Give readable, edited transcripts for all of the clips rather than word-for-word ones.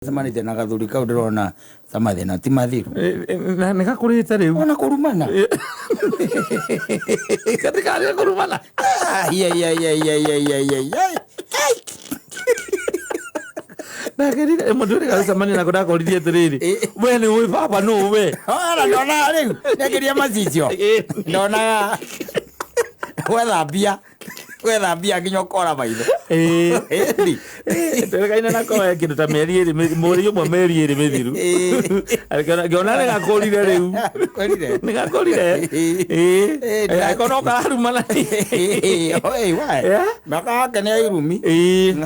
Cemanĩtie na gathuri kau ndĩrona ta mathĩna ti mathiru. Na nĩ gakũrĩte rĩu. Ona kũrumana. Gatikarĩa kũrumana. Ai, ai, ai, ai, ai, ai, ai, ai, ai. Ndagerire mũndũ ũrĩa gacemania nako ndakoririe atĩrĩrĩ, we nĩ ũĩ baba nũ we? Ora ndonaga rĩu nĩakĩria macicio. Ndonaga wetha mbia wetha mbia nginya ũkora maitho. Ĩni. Twĩrĩgaine nako we kĩndũ ta mĩeri ĩrĩ mweri ũmwe mĩeri ĩrĩ mĩthiru. Ngĩona nĩ gakũrire rĩu. Gakũrire? Nĩ gakũrire. Ĩĩ, Angĩkorwo no kararumana. Ĩĩ, wae. Yeah. Mĩaka yake nĩ ya irumi.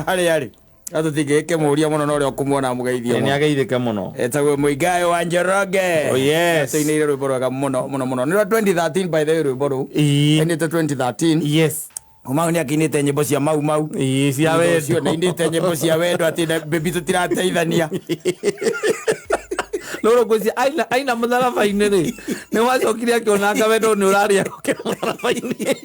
Harĩa arĩ. Na tũtingĩkĩmũria mũno na ũrĩa ũkũmuona amũgeithie Nĩ mũno. ageithĩke mũno. Etagwo Muigai wa Njoroge. Oh, yes. Tũinĩire rwĩmbo rwega mũno mũno mũno. Nĩ rwa 2013 by the way rwĩmbo rũu. Ainĩte 2013. Yes. Mau nĩ akĩinĩte nyĩmbo cia mau mau. Ĩĩ, cia Thutha ũcio wendo. nĩ ainĩte nyĩmbo cia wendo atĩ na baby tũtirateithania. Rũrũ ngwĩciria aina aina mũtharaba-inĩ rĩ nĩ wacokire akĩona anga wendo nĩ ũrarĩa gũkĩra mũtharaba-inĩ.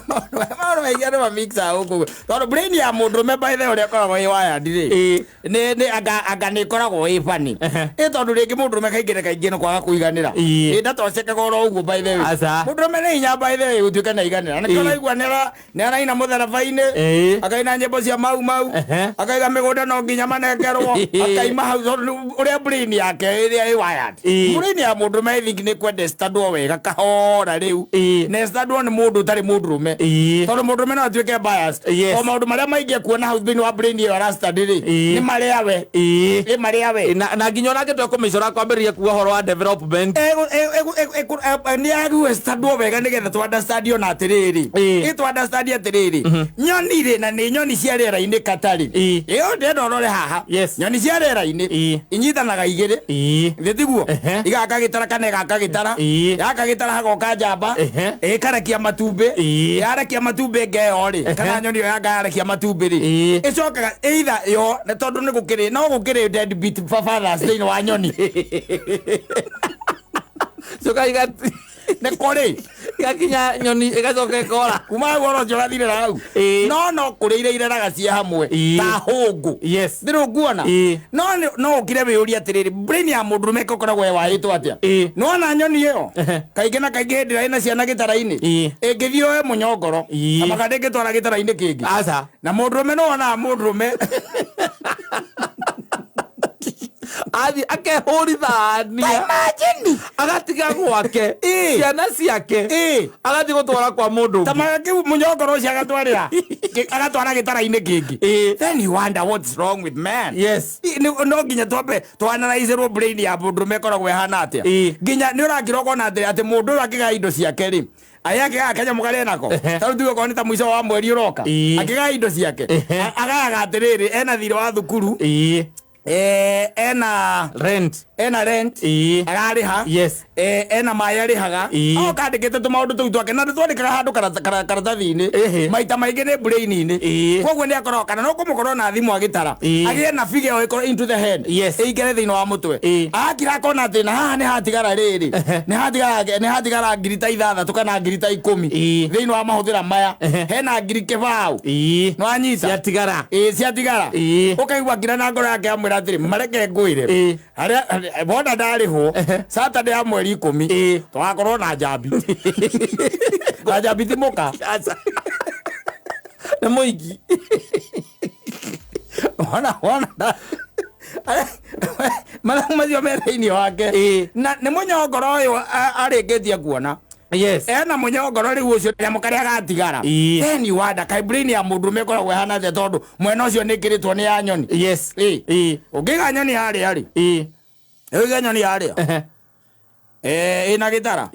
Maũndũ maingĩ andũ mamixaga gũkũ. Tondũ brain ya mũndũrũme by the way ũrĩa ĩkoragwo ĩ wired rĩ. Nĩ nĩ anga anga nĩ ĩkoragwo ĩ funny. Ĩ tondũ rĩngĩ mũndũrũme kaingĩ na kaingĩ nĩ kwaga kũiganĩra. Ĩ ndatocekaga oro ũguo by the way. Aca. Mũndũrũme nĩ hinya by the way gũtuĩka nĩ aiganĩra. Nĩkĩo ũraigua nĩ ara nĩ araina mũtharaba-inĩ. Akaina nyĩmbo cia mau mau. Akaiga mĩgũnda no nginya manengerwo. Akaima hau tondũ ũrĩa brain yake ĩrĩa ĩ wired. Brain ya mũndũrũme I think nĩ kwenda ĩstandwo wega kahora rĩu. Na ĩstandwo nĩ mũndũ ũtarĩ mũndũrũme. Tondũ mũndũrũme no atuĩke biased. O maũndũ marĩa maingĩ ekuona hau thĩinĩ wa brain ĩyo arastudy rĩ, nĩ marĩa we. Nĩ marĩa we. Na nginya ona angĩtua kũmĩcora kwambĩrĩria kuga ũhoro wa development. Nĩ agĩrĩirwo ĩstandwo wega nĩgetha tũ understand ona atĩrĩrĩ. Ĩ tũ understand atĩrĩrĩ, nyoni rĩ, na nĩ nyoni cia rĩera-inĩ katarĩ. Ĩyo ndĩrenda ũrore haha. Nyoni cia rĩera-inĩ inyitanaga igĩrĩ. Githĩ tiguo? Igaka gĩtara kana ĩgaka gĩtara. Yaka gĩtara hagoka njamba. Ĩkarekia matumbĩ. Yarekia matumbĩ nga ĩyo rĩ, kana nyoni ĩyo yanga yarekia matumbĩ rĩ, ĩcokaga either yo nĩ tondũ nĩ gũkĩrĩ no gũkĩrĩ deadbeat fathers thĩinĩ wa nyoni. Coka Nĩ kũrĩ. Igakinya nyoni ĩgacoka ĩkora. Kuma hau oro ũcio ũgathirĩra hau. No no kũrĩ iria ireraga ciĩ hamwe ta hũngũ. Ndĩrĩ ũkuona? No no ũkire wĩyũrie atĩrĩrĩ, brain ya mũndũrũme ĩkoragwo ĩwaĩtwo atĩa? Nĩwona nyoni ĩyo? Kaingĩ na kaingĩ hĩndĩ ĩrĩa ĩna ciana gĩtara-inĩ, ĩngĩthiĩ yoe mũnyongoro, amaka ndĩngĩtwara gĩtara-inĩ kĩngĩ. Aca. Na mũndũrũme nĩwonaga mũndũrũme Athiĩ akehũrithania. Imagine! Agatiga gwake. Ciana ciake. Agathiĩ gũtwara kwa mũndũ Ta ũngĩ. kĩu mũnyongoro ũcio agatwarĩra agatwara gĩtara-inĩ kĩngĩ. Then you wonder what's wrong with man. Yes. No nginya twambe twanaraicĩrwo brain ya mũndũrũme ĩkoragwo ĩhana atĩa. Nginya nĩ ũrakira ũkona atĩ mũndũ ũyũ akĩgaya indo ciake rĩ, aya akĩgaya kanyamũ karĩa nako. Ta rĩu tuge okorwo nĩ ta mũico wa mweri ũroka. Akĩgaya indo ciake. Agayaga atĩrĩrĩ, ena thirĩ wa thukuru. Ena rent. Ena rent. Ararĩha. Yes. Ena maĩ arĩhaga. O kandĩkĩte tũmaũndũ tũu twake na nĩtwandĩkaga handũ karatathi-inĩ. Maita maingĩ nĩ brain-inĩ. Koguo nĩ akoragwo kana no kũmũkorwo na thimũ agĩtara. Agĩe na figure ĩyo ĩkorwo into the head. Ĩingĩre thĩinĩ wa mũtwe. Akira akona atĩ na haha nĩ hatigara rĩrĩ. Nĩ hatigara nĩ hatigara ngiri ta ithathatũ kana ngiri ta ikũmi. Thĩinĩ wa mahũthĩra maya. Hena ngiri kĩbaũ. Nĩwanyita? Ciatigara. Ĩĩ ciatigara. Ũkaigua nginya na ngoro yake amwĩra atĩrĩ mareke ngwĩre. Harĩa wona ndarĩhwo Saturday ya mweri ikũmi tũgakorwo na njambi. Na njambi ti mũka. Aca. Nĩ mũingĩ. Wona wona mathabu macio me thĩinĩ wake. Na nĩ mũnyongoro ũyũ arĩkĩtie kuona. Yes. Ena mũnyongoro rĩu ũcio kanyamũ karĩa gatigara. Then you wonder kaĩ brain ya mũndũrũme ĩkoragwo ĩhana atĩa tondũ mwena ũcio nĩ ĩkĩrĩtwo nĩ ya nyoni. Yes. Ũngĩiga nyoni harĩa rĩ. Ũiga nyoni harĩa. Ĩna gĩtara.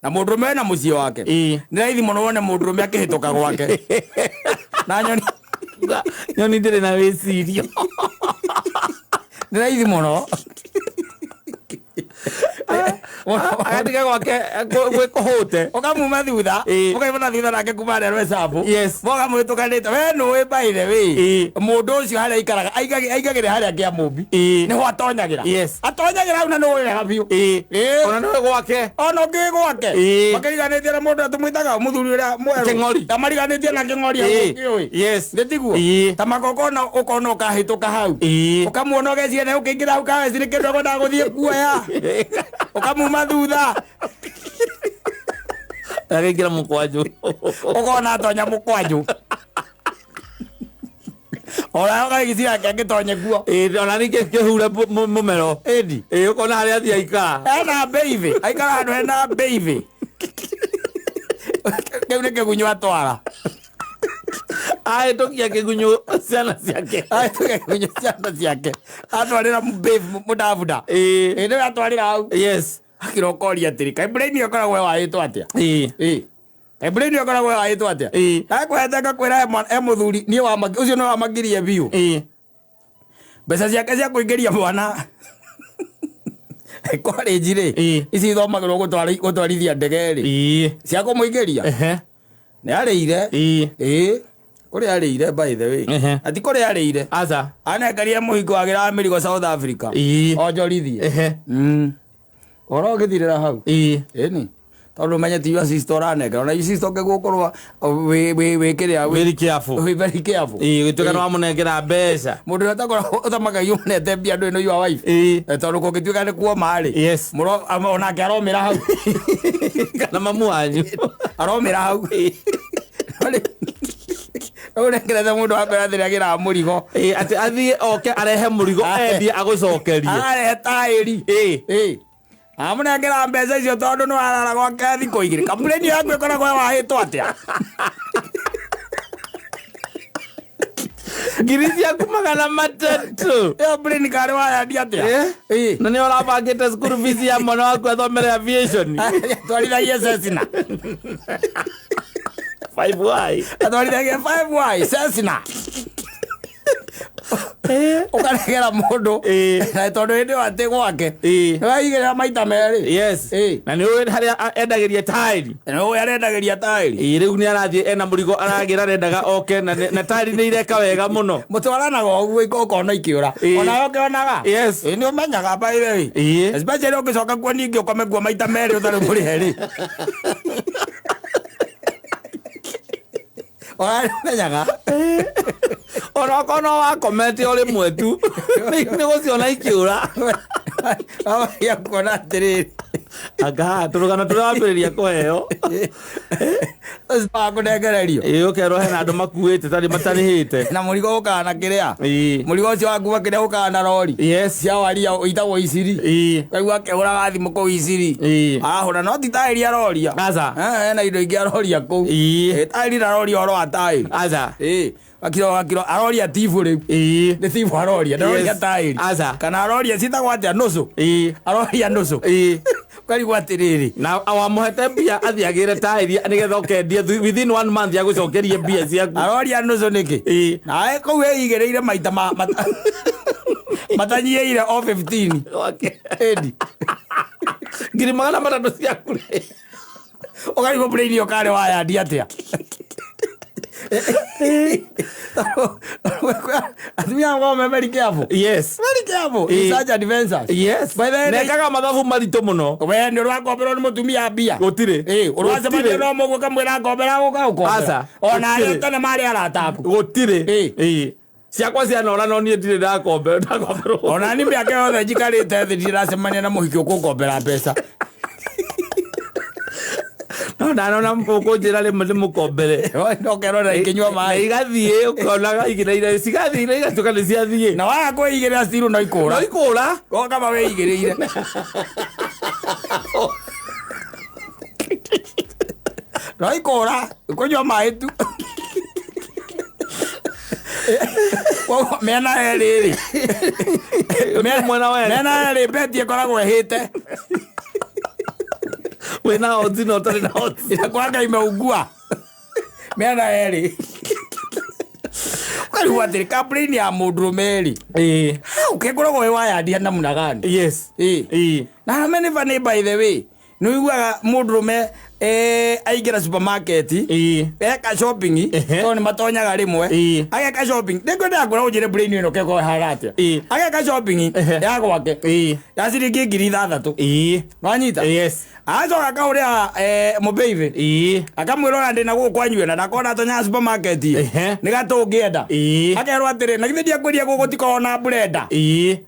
Na mũndũrũme ena mũciĩ wake. Nĩ raithi mũno wone mũndũrũme akĩhĩtũka gwake. Na nyoni. Nyoni ndĩrĩ na wĩcirio. Nĩ raithi mũno. Agatiga gwake gwĩ kũhũte. Ũkamuma thutha. Ĩĩ. Ũkaimana thutha nake kuma harĩa rwecabu. Yes. Mũkamũhĩtũkanĩte we nũĩ by the way. Ĩĩ. Mũndũ ũcio harĩa aikaraga aigagĩrĩra harĩa Kĩamũmbi. Ĩĩ. Nĩho atonyagĩra. Yes. Atonyagĩra hau na nĩũĩ wega biũ. Ĩĩ. Ĩĩ. Ona nĩwe gwake. Ona ũngĩ gwake. Ĩĩ. Makĩriganĩtie na mũndũ tũmwĩtaga mũthuri ũrĩa mwerũ. Kĩng'ori. Ta mariganĩtie na Kĩng'ori hau Ĩĩ. ũkĩũĩ. Yes. Nĩ tiguo? Ĩĩ. Ta magongona ũkona ũkahĩtũka hau. Ĩĩ. Ũkamuona ũgeciria nĩ ũkĩingĩra hau kaweci nĩ kĩndũ ekwendaga gũthiĩ kuoya. Ũkamuma thutha. Agĩingĩra mũkwanjũ. Ũkona atonya mũkwanjũ. Ona ũgagĩciria yake angĩtonye kuo. Ĩĩ, ona ningĩ kĩhure mũmero. Ĩndi. Ĩĩ, ũkona harĩa athiĩ aikara. Hena mbeithi. Aikara handũ hena mbeithi. Kĩu nĩ kĩgunyũ atwara. Ahĩtũkia kĩgunyũ ciana ciake. Ahĩtũkia kĩgunyũ ciana ciake. Atwarĩra mbeithi mũdabuda. Ĩĩ. Ĩĩ nĩwe atwarĩra hau. Yes. Akĩra ũkoria atĩrĩ, kaĩ brain ĩyo ĩkoragwo ĩwaĩtwo atĩa? Ĩĩ. Ĩĩ. Kaĩ brain ĩyo ĩkoragwo ĩwaĩtwo atĩa? Ĩĩ. Ndakũhete ngakwĩra he mũthuri niĩ ũcio nĩwe wamakirie biũ. Ĩĩ. Mbeca ciake cia kũingĩria mwana college rĩ, Ĩĩ. ici ithomagĩrwo gũtwarithia ndege rĩ, Ĩĩ. cia kũmũingĩria Ehe. nĩ arĩire. Ĩĩ. Ĩĩ. Kũrĩa arĩire by the way. Ehe. Ati kũrĩa arĩire. Aca. Anengerire mũhingo agĩraga mĩrigo South Africa. Ĩĩ. Onjorithie. Ehe. Ũhoro ũgĩthirĩra hau. Ĩĩ. Ĩni. Tondũ menye ti your sister ũranengera. Ona your sister ũngĩgũkorwo wĩ kĩrĩa Very careful. wĩ very careful. Ĩĩ, gũtuĩka nĩ wamũnengera mbeca. Mũndũ ũrĩa ũtakoragwo ũtamakagia ũnete mbia ndũĩ nĩ your wife. Ĩĩ. Tondũ kũngĩtuĩka nĩ kuoma rĩ. Yes. Onake aromĩra hau. Kana mamu wanyu. Aromĩra hau. Ũnengerete mũndũ wakwĩra atĩrĩ agĩraga mũrigo. Ĩĩ, atĩ athiĩ oke arehe mũrigo endie agũcokerie. Ararehe taĩri. Ĩĩ. Ĩĩ. Amũnengera mbeca icio tondũ nĩ warara gwake thikũ igĩrĩ. Kambureni yaku ĩkoragwo ĩwahĩtwo atĩa? Ngiri ciaku 300. Ĩyo brain karĩ wayandia atĩa? Ĩĩ. Na nĩ ũrabangĩte school fees ya mwana waku athomere aviation. Atwarithagia Cessna. 5Y. Atwarithagia 5Y Cessna. Ũkanengera mũndũ Ĩĩ. na tondũ hĩndĩ ĩyo atĩ gwake. Ĩĩ. Nĩwaigĩrĩra maita merĩ. Yes. Ĩĩ. Na nĩ ũĩ harĩa endagĩria taĩri. Na ũyũ arendagĩria taĩri. Ĩĩ, rĩu nĩ arathiĩ ena mũrigo aragĩra arendaga oke na taĩri nĩ ireka wega mũno. Mũtwaranaga ũguo ũkona ikĩũra. Ĩĩ. Onawe ũkĩonaga. Yes. Ĩĩ nĩ ũmenyaga by the way. Ĩĩ. Especially ũngĩcoka kuo ningĩ ũkome kuo maita merĩ ũtarĩ mũrĩhe rĩ. Ona nĩ ũmenyaga. Ona okorwo no wakomete o rĩmwe tu nĩ gũciona ikĩũra. Wamagia kuona atĩrĩrĩ. Anga tũrũgano tũrambĩrĩria kũheo. Ũcio wa kũnengererio. Ĩĩ, ũkerwo hena andũ makuĩte tarĩ matarĩhĩte. Na mũrigo ũkaga na kĩrĩa. Ĩĩ. Mũrigo ũcio waku wa kĩrĩa ũkaga na rori. Yes. Cia waria itagwo Iciri. Ĩĩ. Kaigua akĩhũraga thimũ kũu Iciri. Ĩĩ. Arahũra no ti taĩri aroria. Aca. Hena indo ingĩ aroria kũu. Ĩĩ. Ĩĩ, taĩri ndaroria ũhoro wa taĩri. Aca. Ĩĩ. Akiro aroria tibu rĩu. Ĩĩ. Nĩ tibu aroria, ndaroria Yes. taĩri. Aca. Kana aroria citagwo atĩa nũcũ. Ĩĩ. Aroria nũcũ. Ĩĩ. Ũkarigwo atĩrĩrĩ. Na wamũhete mbia athiĩ agĩre taĩri nĩgetha ũkendie within 1 month agũcokerie mbia ciaku. Aroria nũcũ nĩkĩ? Ĩĩ. Nawe kũu ĩigĩrĩire maita matanyiĩire o 15. Gwake. Ĩndi. 300,000 ciaku rĩ. Ũkarigwo brain ĩyo karĩ wayandia atĩa? Atumia makoragwo me very careful. Yes. Very careful. Ĩĩ. In such adventures. Yes. By the way, Nekaga mathabu maritũ mũno. we nĩ ũrakomberwo nĩ mũtumia mbia. Gũtirĩ. Ĩĩ, ũracemania Gũtirĩ. no mũguo kamwĩra ngombera gũka gũkombera. Aca. Ona arĩa Gũtirĩ. tene marĩ arata aku. Gũtirĩ. Ĩĩ. Ĩĩ. Ciakwa cianora no niĩ ndirĩ ndakomberwo. Ona ni mĩaka yothe njikarĩte thĩ ndiracemania na mũhiki ũkũngombera mbeca. No ndanona ũkũnjĩra rĩmwe ndĩmũkombere. No kerwo na ikĩnyua Na maĩ. igathiĩ ũkonaga igĩrĩire cigathiĩ na igatuĩka nĩ ciathiĩ. Na waga kwĩigĩrĩra still no ikũra. No ikũra. Ko kama wĩigĩrĩire. No ikũra, kũnyua maĩ tu. Koguo mĩena yerĩ rĩ. Mwena wa Mĩena yerĩ beti ĩkoragwo ĩhĩte. Wĩna odds na ũtarĩ na odds. Inakuanga imeungua. Mĩena yerĩ. Ũkarigwo atĩrĩ kambuni ya mũndũrũme rĩ. Ĩĩ. How kĩngoragwo wĩ wayandia namna gani? Yes. Ĩĩ. Ĩĩ. Na arũme nĩ funny, by the way, nĩ ũiguaga mũndũrũme aingĩra supermarket, Ĩĩ. eka shopping, tondũ nĩ matonyaga rĩmwe, ageka shopping, ndĩngwendaga kwĩra ũnjĩre brain ĩno keko ĩhana atĩa. Ageka shopping ya gwake ya ciringi 6,000. Wanyita? Yes. Acoka akahũrĩra mũbeibe, akamwĩra ona ndĩna gũkũ kwanyue na ndakona atonyaga supermarket nĩ gatũngĩenda. Akerwo atĩrĩ, na githĩ ndiakwĩria gũkũ tikoragwo na blender? Ĩĩ.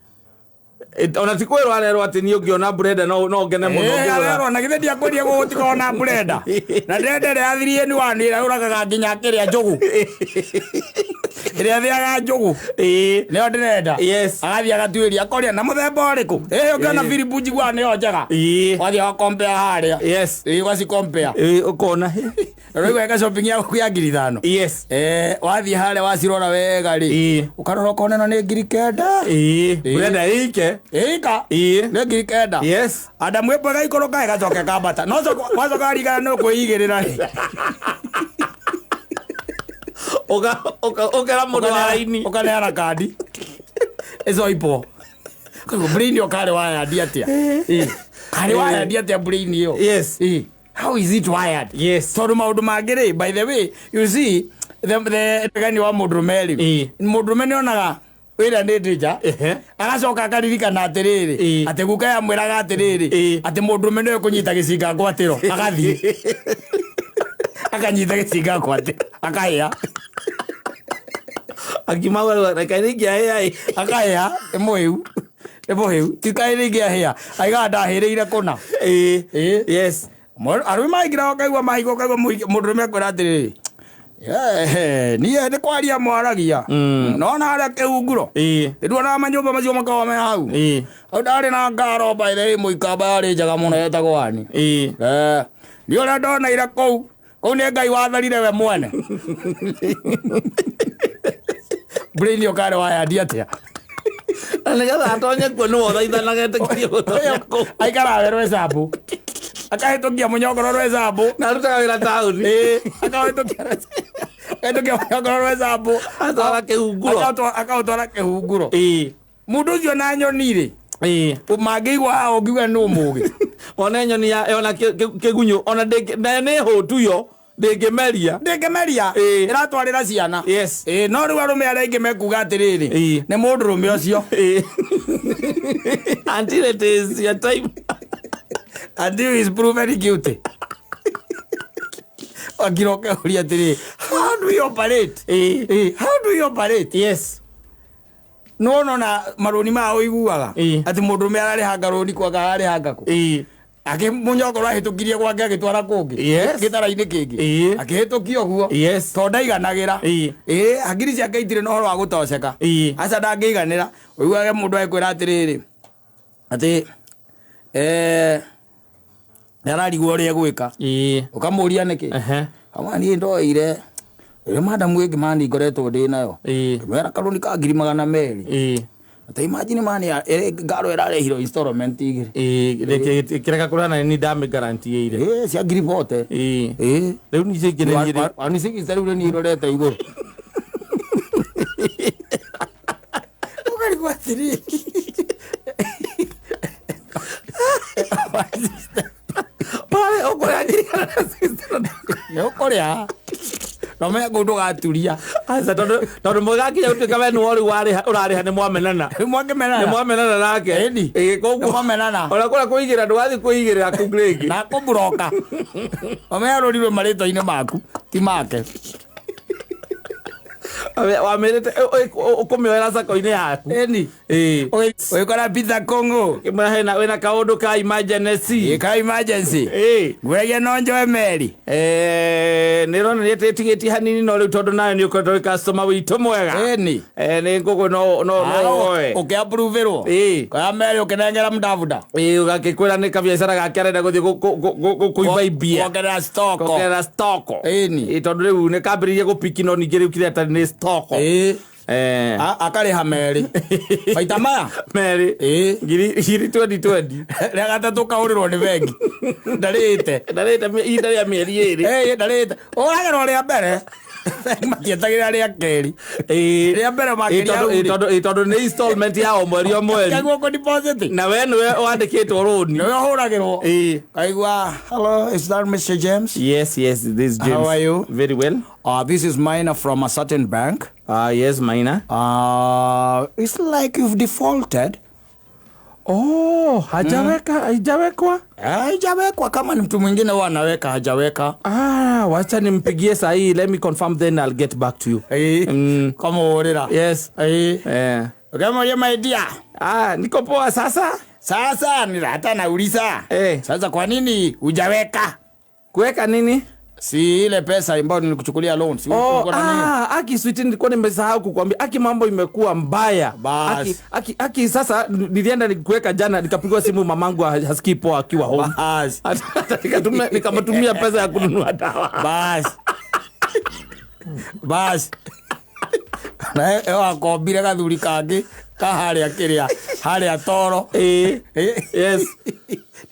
Ona ti kwĩrwo, arerwo atĩ niĩ ũngĩona blender no ngene mũno ngĩgũra. Arerwo, na githĩ ndiakwĩria gũkũ tikoragwo na blender, na ndĩrenda ĩrĩa ya 3 in 1, ĩrĩa yũragaga nginya kĩrĩa njũgũ, ĩrĩa thĩaga njũgũ, nĩyo ndĩrenda. Agathiĩ agatuĩria, akoria na mũthemba ũrĩkũ ĩ ũngĩona Philips njiguaga nĩyo njega. Wathiĩ ũgakompea harĩa. Ĩĩ, ũgacikompea. Ĩĩ, ũkona. Rĩu eka shopping yaku ya 5,000. Wathiĩ harĩa wacirora wega rĩ, ũkarora ũkona ĩno nĩ 9,000. Blender ĩike. Ĩka nĩ 9,000. Adamu ĩmwe gaikũrũka, ĩgacoka ĩkambata, no wacoka warigana nĩ ũkwĩigĩrĩra rĩ. Ũkera mũndũ wa raini. Ũkaneana kandi ĩcoipwo. Koguo brain ĩyo karĩ wayandi atĩa? Ĩĩ. Karĩ wayandi atĩa brain ĩyo? Ĩĩ. How is it wired? Tondũ maũndũ mangĩ rĩ, by the way, you see the gani wa mũndũrũme rĩ, mũndũrũme nĩ onaga wĩra nĩ danger, agacoka akaririkana atĩrĩrĩ, atĩ guka yamwĩraga atĩrĩrĩ, atĩ mũndũrũme nĩwe kũnyita gĩcinga ngwatĩro, agathiĩ akanyita gĩcinga ngwatĩro, akahĩa. Akiuma reke ningĩahĩa ĩ. Akahĩa, ĩmũhĩu ĩmũhĩu, ti kaĩ rĩngĩ ahĩa, aigaga ndahĩrĩire kũna. Ĩĩ. Arũme maingĩra, ũkaigua mahingo, ũkaigua mũndũrũme akwĩra atĩrĩrĩ, "Eh, niĩ nĩ kwaria mwaragia nona harĩa kĩhunguro, nĩnduonaga manyũmba macio makoragwo me hau. Hau ndarĩ na ngaro, by the way, mũikamba yarĩ njega mũno yetagwo ani. Eh, niĩ ũrĩa ndoneire kũu kũu nĩ Ngai watharire we mwene." Brain ĩyo karĩ wayandi atĩa? Na nĩgetha atonye kuo nĩwe ũthaithanaga etĩkĩrie gũtonya kũu. Aikaraga we rwecambu, akahĩtũkia mũnyongoro rwecambu. Na arutaga wĩra taũni. Ĩĩ, akahĩtũkia mũnyongoro rwecambu. Atwara kĩhunguro. Akaũtwara kĩhunguro. Mũndũ ũcio na nyoni rĩ, mangĩigua haha ũngiuga nĩ mũgĩ. One nyoni ya ona kĩgunyũ ona nayo nĩ hũtu, yo ndĩngĩmeria. Ndĩngĩmeria. Ĩratwarĩra ciana. Ĩĩ, no rĩu arũme arĩa aingĩ mekuga atĩrĩrĩ, nĩ mũndũrũme ũcio. Until it is your time. Until he is proven guilty. Wakira ũkeuria atĩrĩ, how do you operate? Ĩĩ, how do you operate? Nĩwona ona marũni maya ũiguaga atĩ mũndũrũme ararĩhanga rũni kwanga ararĩhanga kũ, akĩ mũnyongoro ahĩtũkirie gwake agĩtwara kũngĩ, gĩtara-inĩ kĩngĩ, akĩhĩtũkia ũguo, tondũ ndaiganagĩra. Ĩĩ, hakiri ciake itirĩ na ũhoro wa gũtoceka. Aca, ndangĩiganĩra. Ũiguage mũndũ agĩkwĩra atĩrĩrĩ, atĩ nĩ ararigwo ũrĩa egwĩka. Ũkamũria nĩkĩ. Kama niĩ ndoire ĩrĩa madamu ĩngĩ mani ngoretwo ndĩ nayo, ngĩmwĩra karũni ka 200,000. Ta imagine mani ngaro ĩrarĩhirwo installment igĩrĩ. Kĩreka kũrĩha na nĩ ndamĩgarantiĩire. Ĩĩ, cia 40,000. Ĩĩ. Rĩu nicio ingĩ nĩ niĩ. Wani six rĩu nĩ irorete igũrũ, ũkarigwo atĩrĩrĩ. Ũkũrĩa 160. Nĩ ũkũrĩa no me kũu ndũgaturia. Aca, tondũ mũgakinya gũtuĩka we nĩwe rĩu ũrarĩha, nĩ mwamenana. Rĩu mwangĩmenana. Nĩ mwamenana nake. Ĩni. Ĩĩ, koguo Nĩ mwamenana. Ona kũrĩa kũigĩra ndũgathiĩ kũigĩrĩra kũu rĩngĩ. Na kũmburoka ũmenye rũrirwe marĩtwa-inĩ maku ti make. Wamĩrĩte ũkũmĩoera sako-inĩ yaku. Ĩni. Ũgĩkora Peter Kong'o. Kĩmwĩra hena wĩna kaũndũ ka emergency. Ka emergency. Ngwĩragia no njoe meri. Nĩ ĩronania atĩ ĩtigĩtie hanini, no rĩu tondũ nayo nĩ ũkoretwo wĩ customer witũ mwega. Nĩ ngũkũ no woe. Ũkĩapprovĩrwo. Koya meri ũkĩnengera mdavuda. Ĩĩ, ũgakĩkwĩra nĩ kabiacara gake arenda gũthiĩ kũimbaimbia. Kuongerera stoko. Kuongerera stoko. Ĩni. Ĩĩ, tondũ rĩu nĩ kambĩrĩirie gũpiki, no ningĩ rĩu kĩrĩa atarĩ nĩ stoko. Akarĩha merĩ maita maya. Merĩ. Ngiri 20 20. Rĩa gatatũ kahũrĩrwo nĩ bengi, ndarĩte. Ndarĩte ihinda rĩa mĩeri 2. Ĩĩ, ndarĩte, ũragĩrwo rĩa mbere. Matietagĩrĩra rĩa kerĩ. Ĩĩ. Rĩa mbere Ĩĩ, makĩria tondũ- hau ĩĩ, rĩ. tondũ ĩĩ, tondũ nĩ installment ya o mweri o mweri. Kaiguo kũ deposit. Na we nĩwe wandĩkĩtwo rũni. Nĩwe ũhũragĩrwo. Ĩĩ. Kaigua, hello, is that Mr. James? Yes, yes, this is James. How are you? Very well. This is Maina from a certain bank. Yes, Maina. It's like you've defaulted. Oh, hajaweka, haijawekwa? Haijawekwa kama ni mtu mwingine huwa anaweka, hajaweka. Ah, wacha nimpigie saa hii. Let me confirm then I'll get back to you. Ĩĩ. Kũmũhũrĩra. Yes. Ĩĩ. Eh. Ũkĩmũria my dear. Ah, niko poa sasa. Sasa ni hata nauliza. Eh. Sasa kwa nini hujaweka? Kuweka nini? Si ile pesa ambayo nilikuchukulia loan. Si Oh, ulikuwa na nini? ah, aki sweet nilikuwa nimesahau kukwambia. Aki mambo imekuwa mbaya. Bas. Aki, aki, aki sasa nilienda nikuweka jana nikapigwa simu mamangu hasikii poa akiwa home. Bas. Hata nikamtumia pesa ya kununua dawa. Bas. Bas. Na ĩyo akombire gathuri kangĩ ka harĩa kĩrĩa harĩa toro. Eh. Yes.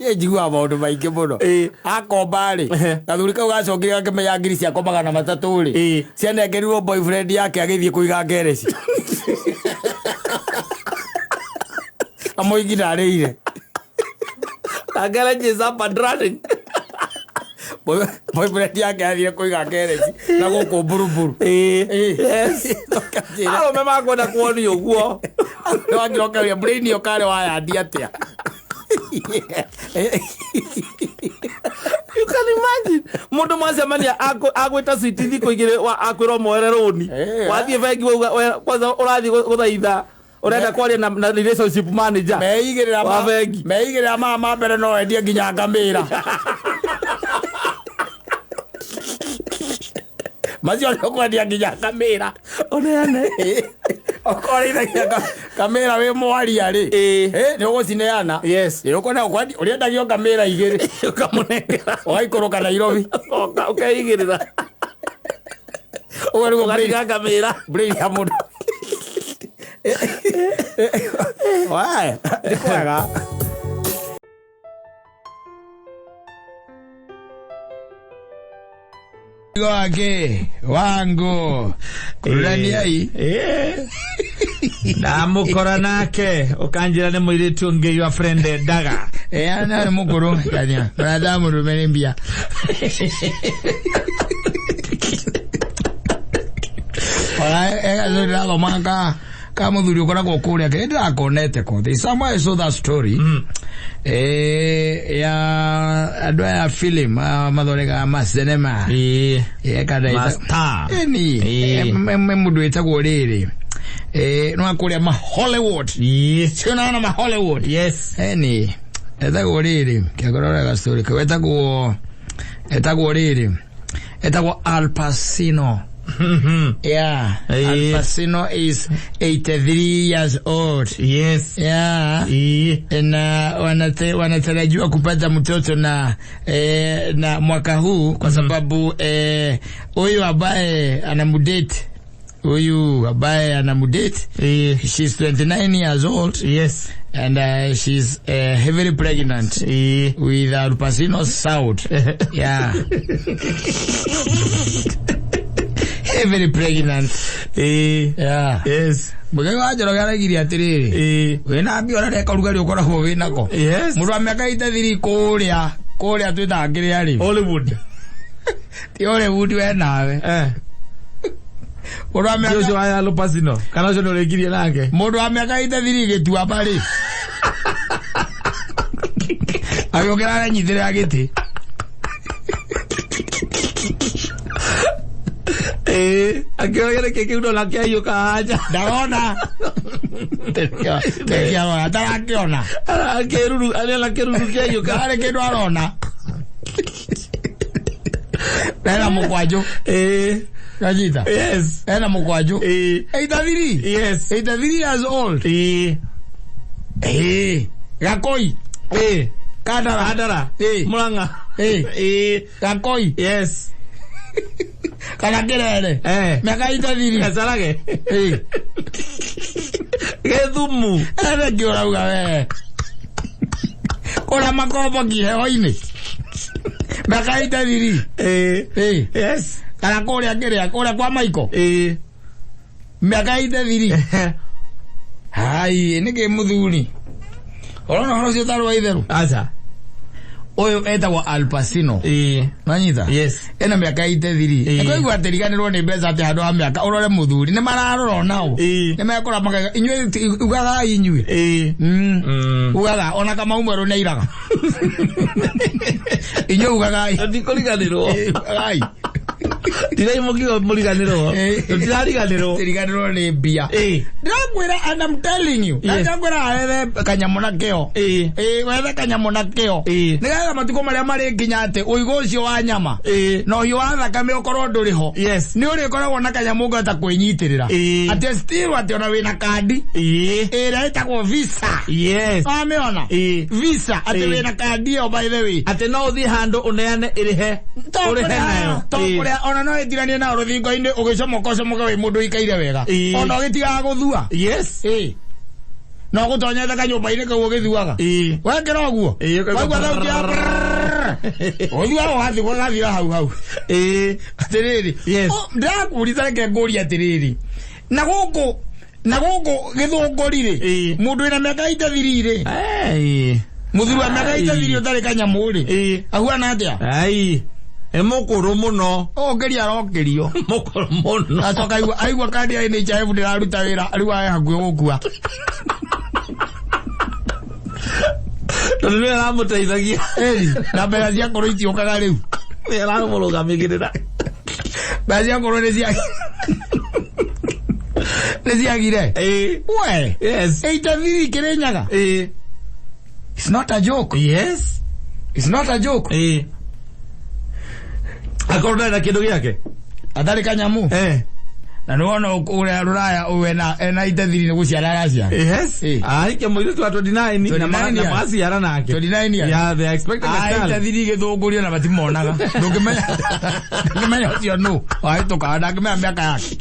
Niĩ njiguaga maũndũ maingĩ mũno. Ĩĩ. Akomba rĩ, Ehe. gathuri kau gacokire gakĩmenya ngiri ciakwa 300 rĩ, Ĩĩ. cianengerirwo boyfriend yake agĩthiĩ kũiga ngereci. Na mũingĩ ndarĩire. Na garage is up and running. Boyfriend yake athire kũiga ngereci na gũkũ mburumburu. Eh. Ĩĩ. Yes. Ũkanjĩra. Arũme makwenda kuonio ũguo. Nĩwangirokeria brain ĩyo karĩ wayandi atĩa. You can imagine. Mũndũ mwacemania agwĩta switi thikũ igĩrĩ akwĩrwo muoere rũni. Eh, Wathiĩ bengi wauga kwanza ũrathiĩ gũthaitha ũrenda kwaria na relationship manager. Meigĩrĩra Wa bengi. Meigĩrĩra maya ma mbere no endie nginya ngamĩra. Macio nĩ ũkwendia nginya ngamĩra. Ũneane. Okorwo ũrĩithagia ngamĩra wĩ mwaria rĩ. Ĩĩ. Nĩ ũgũcineana. Yes. Nĩ ũkwenda ũrĩendagio ngamĩra igĩrĩ. Ũkamũnengera. Ũgaikũrũka Nairobi. Ũkeigĩrĩra. Ũguo nĩguo Ũgatiga ngamĩra. brain ya mũndũ. Wae, nĩ kwega. Wake wangu kururaniai ndamukora nake ukanjira ni muiritu ungi your friend endaga ana ni mukuru kanya brother murume ni mbia ora ndirathoma ka muthuri ukoragwo kuria ke ndirakonete ko there is somewhere I saw that story ya andu aya film mathondekaga macinema kana Mastar. Eni mundu witagwo riri no kuria ma Hollywood cionana ma Hollywood Yes. Eni etagwo riri kiagorora story kau etagwo riri etagwo Al Pacino. Yeah, Al Pacino is 83 years old. Yes. Yeah. Na wanatarajiwa kupata mtoto na na mwaka huu kwa sababu huyu ambaye anamdate she's 29 years old. Yes. And she's heavily pregnant with Al Pacino's child. Yeah. Heavily pregnant. Yeah. Yes. Mũgeni wa Njoroge araigire atĩrĩrĩ wĩna mbia ũrareka ũrugarĩ ũkoragwo wĩnako. Yes. Mũndũ wa mĩaka itathiri kũrĩa twĩtaga kĩrĩa rĩ. Hollywood. Ti Hollywood we nawe. Mũndũ wa mĩaka Ũcio wa Al Pacino. Kana ũcio nĩ ũrĩkirie nake. Mũndũ wa mĩaka itathiri gĩtuamba rĩ. Agĩũkĩra arenyitĩrĩra gĩtĩ. Akĩoya gĩkĩ kĩu ndona kĩaiyũka anja. Ndarona. Tekiarona, tarakĩona. Kĩruru, arĩona kĩruru kĩaiyũka. Harĩ kĩndũ arona. Ena mũkwanjũ. Kanyita. Yes. Ena mũkwanjũ. 83. Yes. 83 years old. Gakoi. Kandara. Kandara. Murang'a. Gakoi. Yes. Kana kĩrere. Mĩaka itathiri. Gacarage. Gĩthumu. Ene kĩ ũrauga we. Kũrĩa makomboki heho-inĩ. Mĩaka itathiri. Yes. Kana kũrĩa kĩrĩa kũrĩa kwa Maiko. Ĩĩ. Mĩaka 83. Hai, nĩkĩ mũthuri? Ũrona ũhoro ũcio ũtarĩ wa itherũ? Aca. Ũyũ etagwo Al Pacino. Ĩĩ. Nanyita? Yes. Ena mĩaka 83. Ĩĩ. Nĩkũigua atĩ riganĩrwo nĩ mbeca atĩ handũ ha mĩaka ũrore mũthuri nĩ mararora onao. Ĩĩ. Nĩ mekũra makaiga inyuĩ ugagai inyuĩ. Ĩĩ. Ugaga ona Kamau mwerũ nĩ airaga. Inyuĩ ugagai. Ndikũriganĩrwo. Ĩĩ, ugagai. Tigai mũkiuga mũriganĩrwo. Ĩĩ. Tũtirariganĩrwo. Tũriganĩrwo nĩ mbia. Ĩĩ. Ndĩrakwĩra and I'm telling you. Yes. Ndakwĩra wethe kanyamũ na kĩo. Ĩĩ. Ĩĩ, wethe kanyamũ na kĩo. Ĩĩ. Nĩgetha matukũ marĩa marĩ nginya atĩ ũigũ ũcio wa nyama Ĩĩ. na ũhiũ wa thakame ũkorwo ndũrĩ ho. Yes. Nĩ ũrĩkoragwo na kanyamũ ũngĩhota kwĩnyitĩrĩra. Ĩĩ. Atĩ still atĩ ona wĩna kandi Ĩĩ. ĩrĩa ĩtagwo visa. Yes. Wamĩona? Ĩĩ. Visa atĩ Ĩĩ. wĩna kandi ĩyo by the way. Atĩ no ũthiĩ handũ ũneane ĩrĩhe. Ũrĩhe nayo. To Ĩĩ. kũrĩa ona no ĩtiranie nayo rũthingo-inĩ ũgĩcomoka ũcomoke wĩ mũndũ ũikaire wega. Ĩĩ. Ona ũgĩtigaga gũthua. Yes. Ĩĩ. No gũtonyete kanyũmba-inĩ kau ũgĩthuaga. Ĩĩ. Wekĩra ũguo. Ĩĩ, ũkaigua Waigua thauti ya brrrr. Ũthuaga ũgathiĩ ũgathira hau hau. Ĩĩ. Atĩrĩrĩ. Yes. Ndĩrakũũria reke ngũrie atĩrĩrĩ. Na gũkũ na gũkũ gĩthũngũri rĩ. Ĩĩ. Mũndũ wĩna mĩaka 83 rĩ. Ai. Mũthuri wa mĩaka 83 ũtarĩ kanyamũ rĩ. Ĩĩ. Ahuana atĩa? Ai. Ĩ mũkũrũ mũno. Ũkĩria arokĩrio. Mũkũrũ mũno. Acoka aigua kandi ya NHIF ndĩraruta wĩra rĩu ae hakuhĩ gũkua. Tondũ nĩwe aramũteithagia. Ĩni, na mbeca cia kũrũ itiũkaga rĩu. Nĩwe aramũrũgamĩrĩra. Mbeca cia kũrũ nĩ cia nĩ ciagire. Ĩĩ. We. Yes. 83 Kĩrĩnyaga. Ĩĩ. It's not a joke. Yes. It's not a joke. Ĩĩ. Akorwo ndarĩ na kĩndũ gĩake. Atarĩ kanyamũ. Eh. Na nĩ wona ũrĩa rũraya ũyũ ena 83 nĩ gũciara araciara. Yes. Ĩĩ. Ahike mũirĩtu wa 29 na 29 na years. magaciara nake. 29 years. Yeah, they are expecting a child. 83 gĩthũngũrio na matimonaga. Ndũngĩmenya ndũngĩmenya ũcio nũ wahĩtũkaga ndangĩmenya mĩaka yake.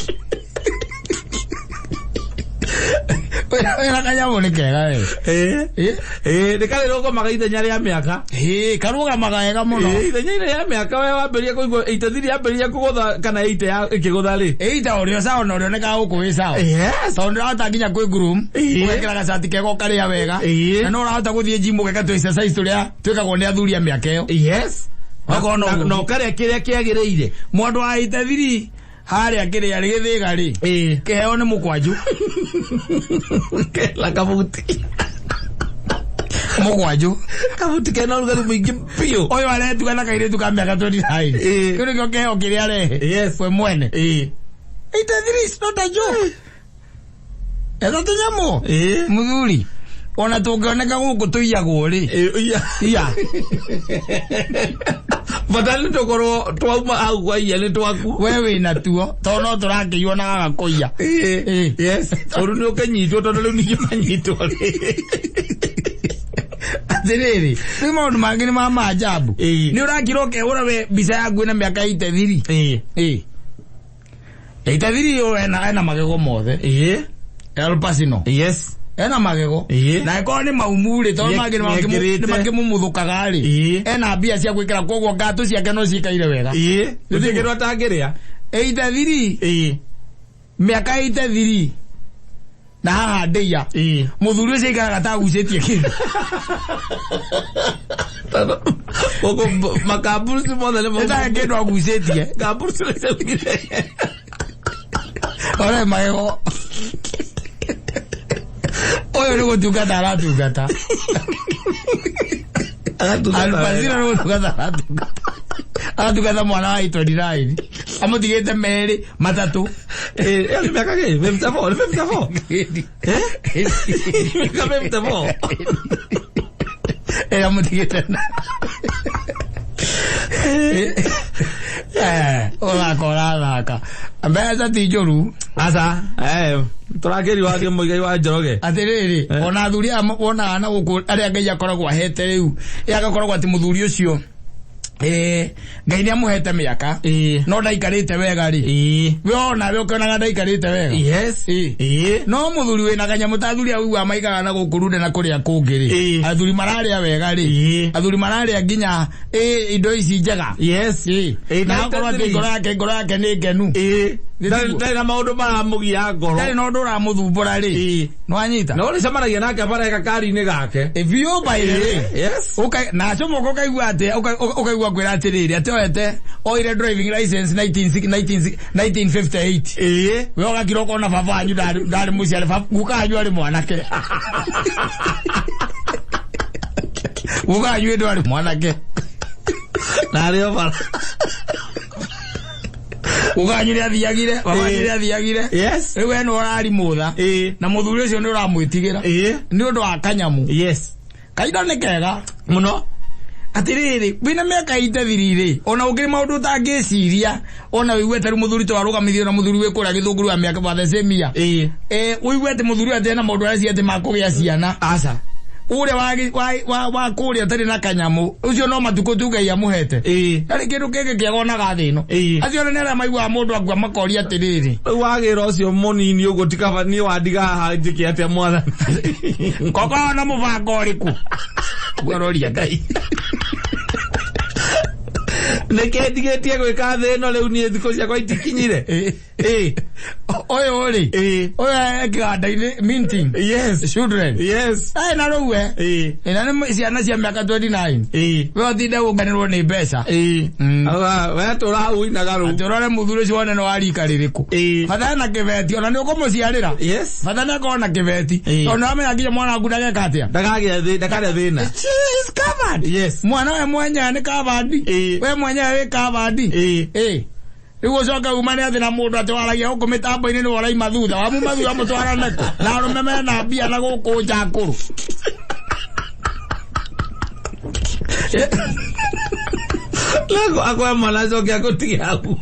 Wĩna kanyamũ nĩ kega we. Ĩĩ. Ĩĩ. Ĩĩ, nĩ karĩrũgamaga ithenya rĩa mĩaka. Ĩĩ, karũgamaga wega mũno. Ĩĩ, ithenya-inĩ rĩa mĩaka we wambĩrĩria kũigua 83 yambĩrĩria kũgũtha kana 80 ya ĩkĩgũtha rĩ. Ĩĩ, ta ũrĩa sawa na ũrĩa onekaga gũkũ wĩ sawa. Yes. Tondũ ndũrahota nginya kwĩ groom, Ĩĩ. ũgekĩra gacati kega ũkarĩa wega. Ĩĩ. Na no ũrahota gũthiĩ gym ũgeka tũ exercise tũrĩa twĩkagwo nĩ athuri a mĩaka ĩyo. Yes. Okorwo no Na ũguo. na ũkarĩa kĩrĩa kĩagĩrĩire. Mũndũ wa 83 harĩa kĩrĩa rĩ gĩthĩga rĩ. Ĩĩ. Kĩheo nĩ mũkwanju. Kela kabuti. Mũkwanju. Kabuti kena ũrugarĩ mũingĩ biũ. Ũyũ aretuga na kairĩtu ka mĩaka 29. Ĩĩ. Kĩu nĩkĩo kĩheo kĩrĩa arehe. Yes. We mwene. Ĩĩ. 83 is not a joke. Etha tũnyamũ. Ĩĩ. Mũthuri. Ona tũngĩoneka gũkũ tũiyagwo rĩ. Ĩĩ, iya. Iya. Bata nĩ tũkorwo twauma hau kwa iya nĩ twaku. We wĩna tuo. Tondũ no tũrakĩiywo na gaga kũiya. Ĩĩ. Ĩĩ. Yes. Ũru nĩ ũkĩnyitwo tondũ rĩu ningĩ manyitwo rĩ. Atĩrĩrĩ, rĩu maũndũ mangĩ nĩ ma maajabu. Ĩĩ. Nĩ ũrakira ũkehũra we mbica yaku ĩna mĩaka 83. Ĩĩ. Ĩĩ. 83 ũyũ ena magego mothe. Ĩĩ. El Pacino. Yes. Ena magego. Ĩĩ. Na ĩkorwo nĩ maumu rĩ, tondũ mangĩ Nĩekĩrĩte. nĩ makĩmumuthũkaga rĩ. Ĩĩ. Ena mbia cia gwĩkĩra koguo ngatũ ciake no cikaire wega. Ĩĩ. Gũtirĩ kĩndũ atangĩrĩa. 83 Ĩĩ. mĩaka 83 na haha ndĩia. Ĩĩ. Mũthuri ũcio aikaraga ta agucĩtie kĩndũ. Gũkũ makamburuci mothe nĩ Nĩ ta kĩndũ agucĩtie. Kamburuci nĩ ciaugire. Ore magego. Ũyũ nĩ gũtungata aratungata. Al Pacino nĩ gũtungata aratungata. Aratungata mwana wa 29. Amũtigĩte merĩ matatũ. Ĩĩ, ĩyo nĩ mĩaka kĩ? 54, nĩ 54. Eh? Mĩaka 54. Ĩĩ, amũtigĩte na. Ũthaka ũrathaka. Mbeca ti njũru. Aca, tũrakĩri wake Mũigai wa Njoroge. Atĩrĩrĩ, ona athuri aya wonaga na gũkũ arĩa Ngai akoragwo ahete rĩu, ĩ agakoragwo atĩ mũthuri ũcio Ngai nĩ amũhete mĩaka no ndaikarĩte wega rĩ we ona we ũkĩonaga ndaikarĩte wega. Yes. No mũthuri wĩna kanyamũ ta athuri au maikaga na gũkũ Runda na kũrĩa kũngĩ rĩ, athuri mararĩa wega rĩ, athuri mararĩa nginya indo ici njega. Yes. Na akorwo atĩ ngoro yake nĩ ngenu. Ndarĩ na maũndũ maramũgia ngoro. Ndarĩ na ũndũ ũramũthumbũra rĩ. Nĩwanyita? No ũrĩcemanagia nake bara gakari-inĩ gake. Biũ by the way. Yes. Na acomoka ũkaigua atĩ ũkaigua kwĩra atĩrĩrĩ atĩ oete oire driving license 1958. We ũgakira ũkona baba wanyu ndarĩ mũciare, guka wanyu arĩ mwanake. Guka wanyu ĩndũ arĩ mwanake. Na arĩ o bara. Guka wanyu nĩathiagire, baba wanyu nĩathiagire. Yes. Rĩu we nĩwe ũrarimũtha. Na mũthuri ũcio nĩ ũramwĩtigĩra. Nĩ ũndũ wa kanyamũ. Yes. Kaindo nĩ kega. Mũno. Atĩrĩrĩ, wĩna mĩaka itathiri rĩ, ona ũngĩrĩ maũndũ ũtangĩciria, ona wĩigue ta rĩu mũthuri ta warũgamithio na mũthuri wĩ kũrĩa Gĩthũngũri wa mĩaka wa the same year. Ũigue atĩ mũthuri atĩ ena maũndũ areciria atĩ makũgĩa ciana. Aca. Ũrĩa wa kũrĩa ũtarĩ na kanyamũ, ũcio no matukũ tu Ngai amũhete. Ndarĩ kĩndũ kĩngĩ kĩega onaga thĩ ĩno. Acio nĩ arĩa maiguaga mũndũ akua makoria atĩrĩrĩ. Rĩu wagĩra ũcio mũnini ũguo ti kaba niĩ wandiga haha njĩke atĩa mwathani. Kokorwo na mũbango ũrĩkũ? Ũroria Ngai. Nĩkĩ ndigĩtie gwĩka thĩ ĩno rĩu niĩ thikũ ciakwa itikinyire? Ũyũ rĩ, ũyũ e kĩganda-inĩ minting. Yes. Children. Yes. Ai na rĩu we. Na nĩ ciana cia mĩaka 29. We ũtinde gũkanĩrwo nĩ mbeca. We tũra hau ũinaga rũu. Atĩ ũrore mũthuri ũcio wone nĩ wa rika rĩrĩkũ. Bata ena kĩbeti, ona nĩ ũkũmũciarĩra. Yes. Bata nĩ akorwo na kĩbeti. Tondũ nĩwamenya nginya mwana waku ndageka atĩa. Ndakagĩa thĩ, ndakarĩa thĩna. She is covered. Yes. Mwana we mwenyewe nĩ covered. We mwenyewe wĩ covered. Rĩu ũcoke umane atĩ na mũndũ atĩ waragia gũkũ mĩtambo-inĩ nĩwe ũraima thutha, wamuma thutha mũtwarane kũ? Na arũme mena mbia na gũkũ nja ngũrũ. Lego akoya mwana acoke agũtige hau.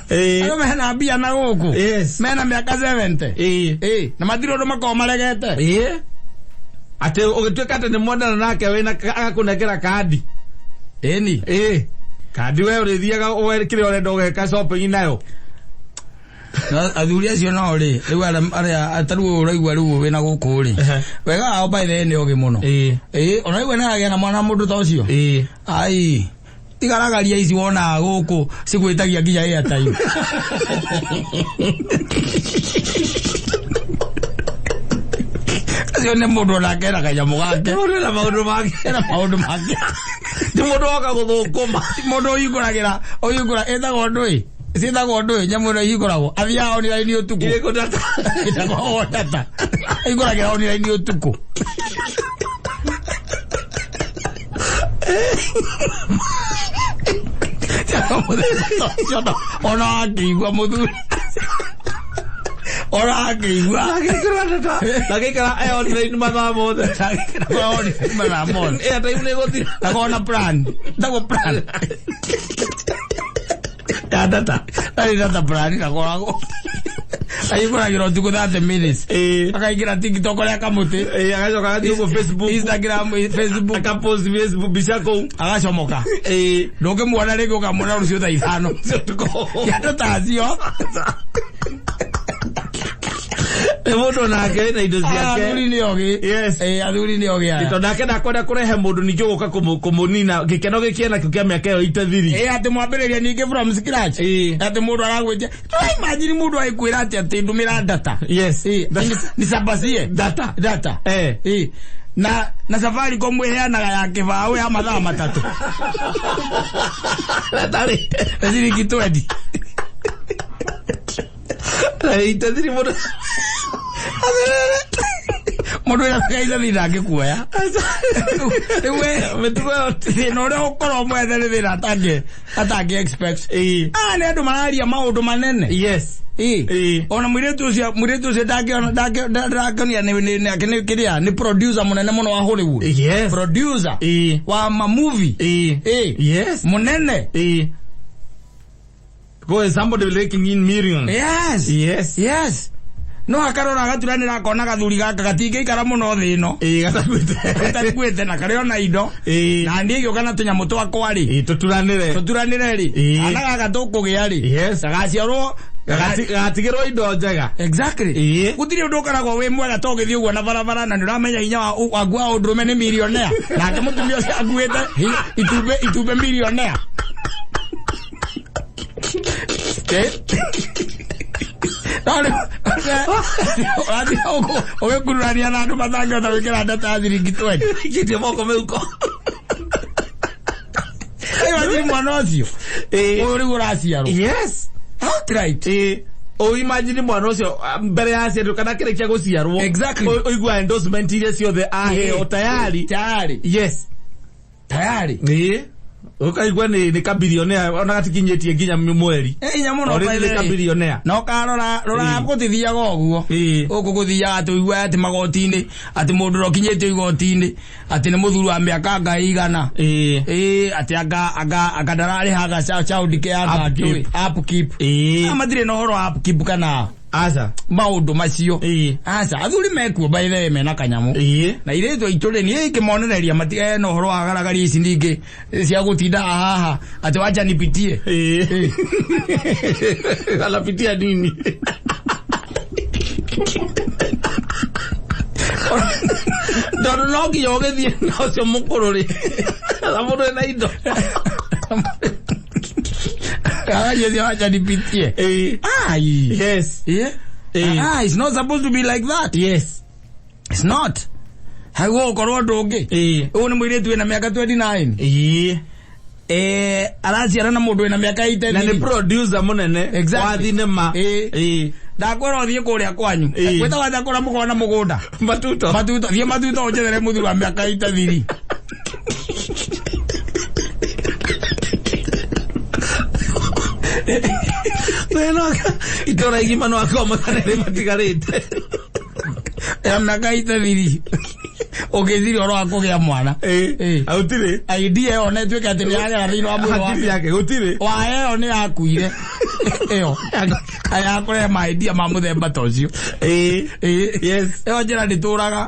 Arũme mena mbia na gũkũ. Yes. Mena mĩaka 70. Na matirĩ ũndũ makoragwo maregete. Atĩ ũgĩtuĩka atĩ nĩ mwendana nake wĩna agakũnengera kandi. Ĩni. Kandi we ũrĩthiaga kĩrĩa ũrenda ũgeka shopping nayo. Athuri acio nao rĩ, rĩu arĩa ta rĩu ũraigua rĩu wĩna gũkũ rĩ, wega wao by the way nĩ ogĩ mũno. Ona rĩu nĩaragĩa na mwana mũndũ ta ũcio. Ai, tigaragaria ici wonaga gũkũ cigwĩtagia nginya airtime. Acio nĩ mũndũ onake ena kanyamũ gake. Mũndũ ena maũndũ make. Ena maũndũ make. Ti mũndũ woka gũthũkũma. Ti mũndũ ũhingũragĩra, ũhingũra, ĩtagwo ndũĩ. Ciĩtagwo ndũĩ, nyamũ ĩno ĩhingũragwo. Athiaga online ũtukũ. Irĩkũ data? Ĩtagwo data. Ahingũragĩra online ũtukũ. Ona akĩigua mũthuri. Ona akĩigua. Agĩkĩra data. Agĩikara e online mathaa mothe. Agĩikara online mathaa mothe. Airtime nĩ ĩgũthira. Ndakorwo na plan. Ndagwo plan. Ya data. Ndarĩ data plan ndakoragwo. Ahingũragĩra ũtukũ 30 minutes. Akaingĩra TikTok ũrĩa kamũtĩ. Agacoka agathiĩ ũguo Facebook. Instagram, Facebook. Akapost Facebook mbica kũu. Agacomoka. Ndũngĩmuona rĩngĩ ũkamuona rũciũ thaa ithano. Andũ ta acio. Nĩ mũndũ nake wĩna indo ciake. Athuri nĩ ogĩ. Yes. Athuri nĩ ogĩ aya. Tondũ nake ndakwenda kũrehe mũndũ ningĩ gũka kũmũnina gĩkeno gĩkĩ enakĩo kĩa mĩaka ĩyo itathiri. Atĩ mwambĩrĩria ningĩ from scratch. Atĩ mũndũ aragwĩtia. Tũra imagine mũndũ agĩkwĩra atĩ atĩ ndũmĩra data. Yes. Nisambazie. Data. Data. Na Safaricom ĩheanaga ya kĩbaũ ya mathaa matatũ. Datarĩ. Na ciringi 20. Na itathiri mũndũ. Mũndũ ũrĩa akaithathi ndangĩkuoya. Rĩu we, Mĩtugo ĩyo thĩna ũrĩa ũkorwo mwethe nĩ thĩna atangĩ expect. Aya nĩ andũ mararia maũndũ manene. Yes. Ona mũirĩtu ũcio, mũirĩtu ũcio ndangĩona nĩ kĩrĩa, nĩ producer mũnene mũno wa Hollywood. Yes. Producer wa ma movie. Yes. Mũnene. Go somebody raking in millions. Yes. Yes. Yes. No akarora agaturanĩra akona gathuri gaka gatingĩikara mũno thĩ ĩno. Gatakuĩte na karĩ ona indo. Na niĩ gĩũka na tũnyamũ twakwa rĩ. Tũturanĩre rĩ. Kana gaka tũkũgĩa rĩ. Yes. Gagaciarwo Gatigĩrwo indo njega. Exactly. Gũtirĩ ũndũ ũkoragwo wĩ mwega to ũgĩthiĩ ũguo na barabara na nĩ ũramenya hinya waku wa ũndũrũme nĩ millionaire. Nake mũtumia ũcio akuĩte itumbĩ millionaire. Ũrathiĩ ũgĩkururania na andũ matangĩhota gwĩkĩra ndata ya ciringi 20. Ikĩtie moko mĩhuko. Imagine mwana ũcio. Ũyũ rĩu ũraciarwo. Yes. Outright. Imagine mwana ũcio mbere ya aciarirwo kana akĩrĩkia gũciarwo. Exactly. Ũigua endorsement iria ciothe aheo tayari. Tayari. Yes. Tayari. Ũkaigua nĩ kabirionea ona gatikinyĩtie nginya mweri. Hinya mũno Already nĩ kabirionea. Na ũkarora rora gũtithiaga ũguo. Gũkũ gũthiaga tũigua atĩ magoti-inĩ atĩ mũndũ ũrĩa ũkinyĩtio igoti-inĩ atĩ nĩ mũthuri wa mĩaka anga ĩigana. Atĩ anga ndararĩhaga child care anga ndũĩ. Upkeep. Matirĩ na ũhoro wa upkeep kana Aca. Maũndũ macio. Aca, athuri mekuo by the way mena kanyamũ. Na irĩtu aitũ rĩ, niĩ ingĩmonereria matigane na ũhoro wa garagaria ici ningĩ cia gũtinda haha atĩ wacha nipitie. Anapitia nini? Tondũ no nginya ũgĩthiĩ na ũcio mũkũrũ rĩ. Na mũndũ ena indo. Garagaria wacha nipitie. Ai. Yes. Yeah. It's not supposed to be like that. Yes. It's not. Haguo ũkorwo ũndũ ũngĩ. Ũyũ nĩ mũirĩtu wĩna mĩaka 29. Araciara na mũndũ wĩna mĩaka 83. Na nĩ producer mũnene Exactly. wa thinema. Ndakwĩra ũthiĩ kũrĩa kwanyu. Gwĩtagwo atĩa kũrĩa mũkoragwo na mũgũnda? Matuto. Matuto. Thiĩ Matuto ũnjethere mũthuri wa mĩaka 83. Itũra igima no akorwo magana merĩ matigarĩte. Ya mĩaka 83. Ũngĩciria ũhoro wa kũgĩa mwana. Gũtirĩ. Idea ĩyo na ĩtuĩke atĩ nĩ yagera thĩinĩ wa mwĩrĩ Hakiri yake gũtirĩ. Wa ĩyo nĩ yakuire. Ĩyo. Aya kũrehe ma idea ma mũthemba ta ũcio. Yes. Ĩyo njĩra ndĩtũraga.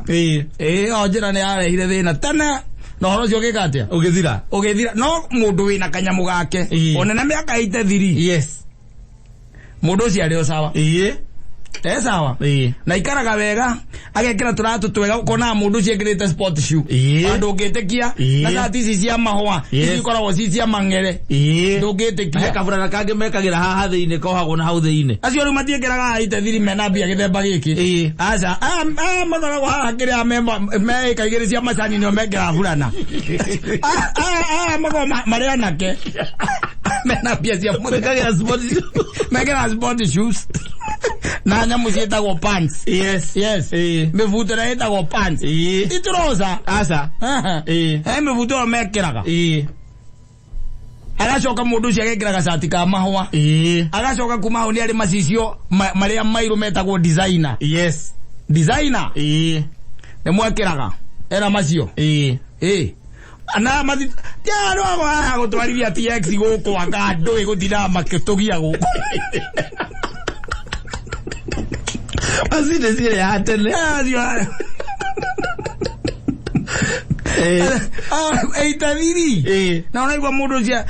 Ĩyo njĩra nĩ yarehire thĩna tene. Na ũhoro ũcio ũgĩka atĩa? Ũgĩthira. Ũgĩthira. No mũndũ wĩna kanyamũ gake. Ona na mĩaka 83. Yes. Mũndũ ũcio arĩ o sawa. Sawa. Na ikaraga wega agekĩra tũratũ twega ũkonaga mũndũ ũcio ekĩrĩte sport shoe. Handũ ũngĩtĩkia na cati ici cia mahũa ici ikoragwo ci cia mang'ere. Ndũngĩtĩkia. He kaburana kangĩ mekagĩra haha thĩinĩ kohagwo na hau thĩinĩ. Acio rĩu matiĩkĩraga 83 mena mbia gĩthemba gĩkĩ. Aca, aya makoragwo haha kĩrĩa me ĩka igĩrĩ cia macani nĩo mekĩraga burana. Aya makoragwo marĩ anake. Mena mbia cia Mekagĩra sport shoes. Mekĩraga sport shoes. Na nyamũ ciĩtagwo pants. Yes. Yes. Mĩbuto ĩrĩa ĩtagwo pants. Itiroca. Aca. He mĩbuto ĩyo mekĩraga. Agacoka mũndũ ũcio agekĩra gacati ka mahũa. Agacoka kuma hau nĩ arĩ macicio marĩa mairũ metagwo designer. Yes. Designer. Nĩ mwekĩraga. Era macio. Na mathi tiarwo haha gũtwarithia TX gũkũ anga ndũĩ gũtindaga makĩtũgia gũkũ. Macini cirĩ ya tene. 83. Na ũraigua mũndũ ũcio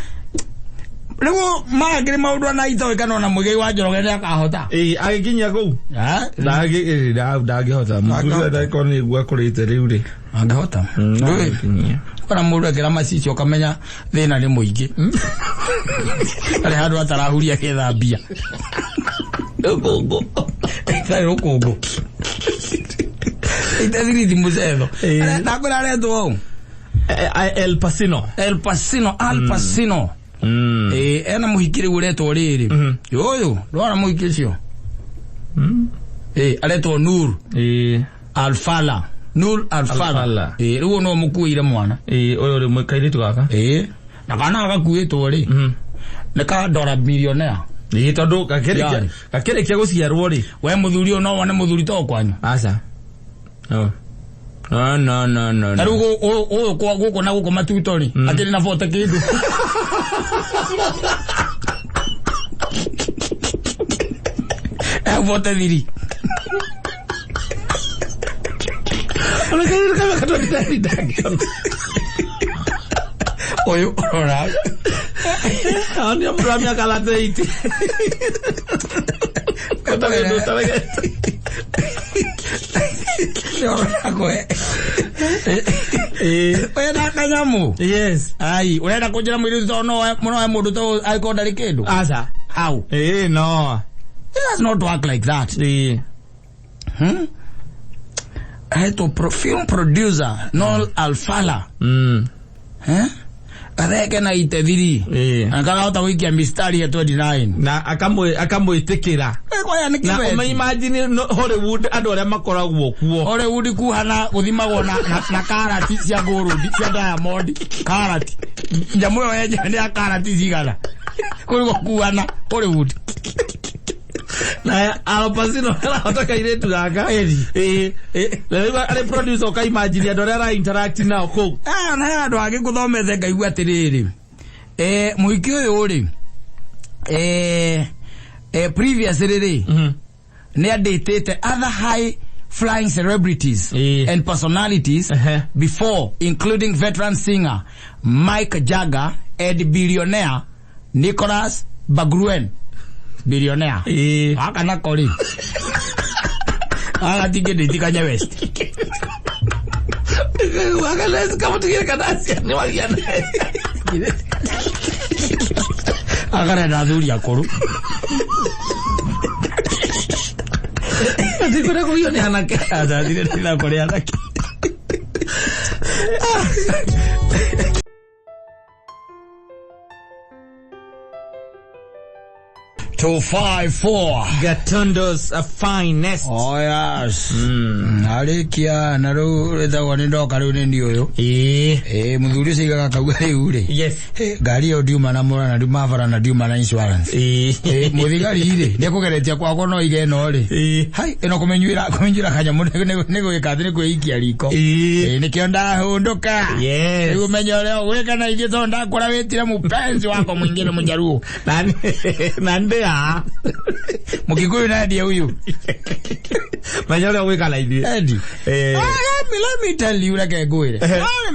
rĩu mangĩrĩ maũndũ ona itoĩ kana ona Mũigai wa Njoroge nĩakahota. Agĩkinyia kũu? Ndangĩhota. Mũthuri ũrĩa ndangĩkorwo nĩ guo akũrĩte rĩu rĩ. Angĩhota. Ndũĩ. Ona mũndũ ekĩra macicio ũkamenya thĩna nĩ mũingĩ. Harĩ handũ atarahuria akĩetha mbia. Rũkũngũ. Harĩ rũkũngũ. 83 ti mũcetho. Ndakwĩra aretwo ũũ. El Pacino. El Pacino, Al Pacino. Ena mũhiki rĩu ũretwo rĩrĩ. Ũyũ, ndwona mũhiki ũcio. Aretwo Nur. Alfala. Nur Alfala. Rĩu no mũkuĩire mwana. Ũyũ rĩ kairĩtu gaka. Na kana gakuĩtwo rĩ. Nĩ ka dollar millionaire. Tondũ gakĩrĩkia gũciarwo rĩ. We mũthuri ũyũ no wone mũthuri to kwanyu. Aca. No. No. Ta rĩu ũyũ gũkũ na gũkũ Matuto rĩ, akĩrĩ na 40 kĩndũ. 43. Ona kairĩtu ka mĩaka 29 ndangĩona. Ũyũ ũrora. Aonio mũndũ wa mĩaka 38. Ũtarĩ ũtaregete. Ũrenda kanyamũ? Yes. Ai, ũrenda kũnjĩra mũirĩtu tondũ no oe mũndũ ta ũyũ angĩkorwo ndarĩ kĩndũ? Aca. How? No. It does not work like that. Ahetwo film producer Noel Alfala. Gatheke na itethiri. Na kakahota gũikia mistari ya 29. Na akamwĩtĩkĩra. Kwaya nĩ Na kĩbeti. ũma-imagine Hollywood andũ arĩa makoragwo kuo. Hollywood kuhana gũthimagwo na karati cia gold, cia diamond, karati. Nyamũ ĩyo yenyewe nĩ ya karati cigana. Kũrigwo kuhana Hollywood. Na Al Pacino arahota kairĩtu gaka. Rĩu arĩ producer ũka-imagine andũ arĩa ara interact nao kũu. Na he andũ angĩ ngũthomete ngaigua atĩrĩrĩ. Mũhiki ũyũ rĩ, previously rĩ, nĩ andĩtĩte other high flying celebrities and personalities before, including veteran singer Mike Jagger and billionaire Nicholas Bagruen. Billionaire. Gaka nako rĩ. Gaka tingĩndĩti Kanye West. Gaka nĩ kamũtigĩre kana acia nĩ wagĩa naye. Akarenda athuri akũrũ. Atikũrĩa kũgio nĩ anake. Aca, ndirenda kũrĩa anake. Two, 5, 4. Gatundo's finest. Oh yes. Arĩkia na rĩu rĩtagwo nĩ ndoka rĩu nĩ niĩ ũyũ. Mũthuri ũcio aigaga akauga rĩu rĩ. Yes. Ngari ĩyo ndiuma na mũra na ndiuma bara na ndiuma na insurance. Mũthigari rĩ, nĩ ekũgeretie kwakwa no ige ĩno rĩ. Hai, ĩno kũmenyuĩra kanyamũ nĩ gwĩka atĩ nĩ kwĩikia riko. Nĩkĩo ndahũndũka. Yes. Rĩu ũmenye ũrĩa ũgwĩka na ithuĩ tondũ ndakora wĩtire mũpenzi wakwa mũingĩ mũjaruo. Na ndĩ Mukikuyu na ndiye huyu. Menya ũrĩa ũgwĩka na ithuĩ. Endi. Let me tell you reke ngwĩre.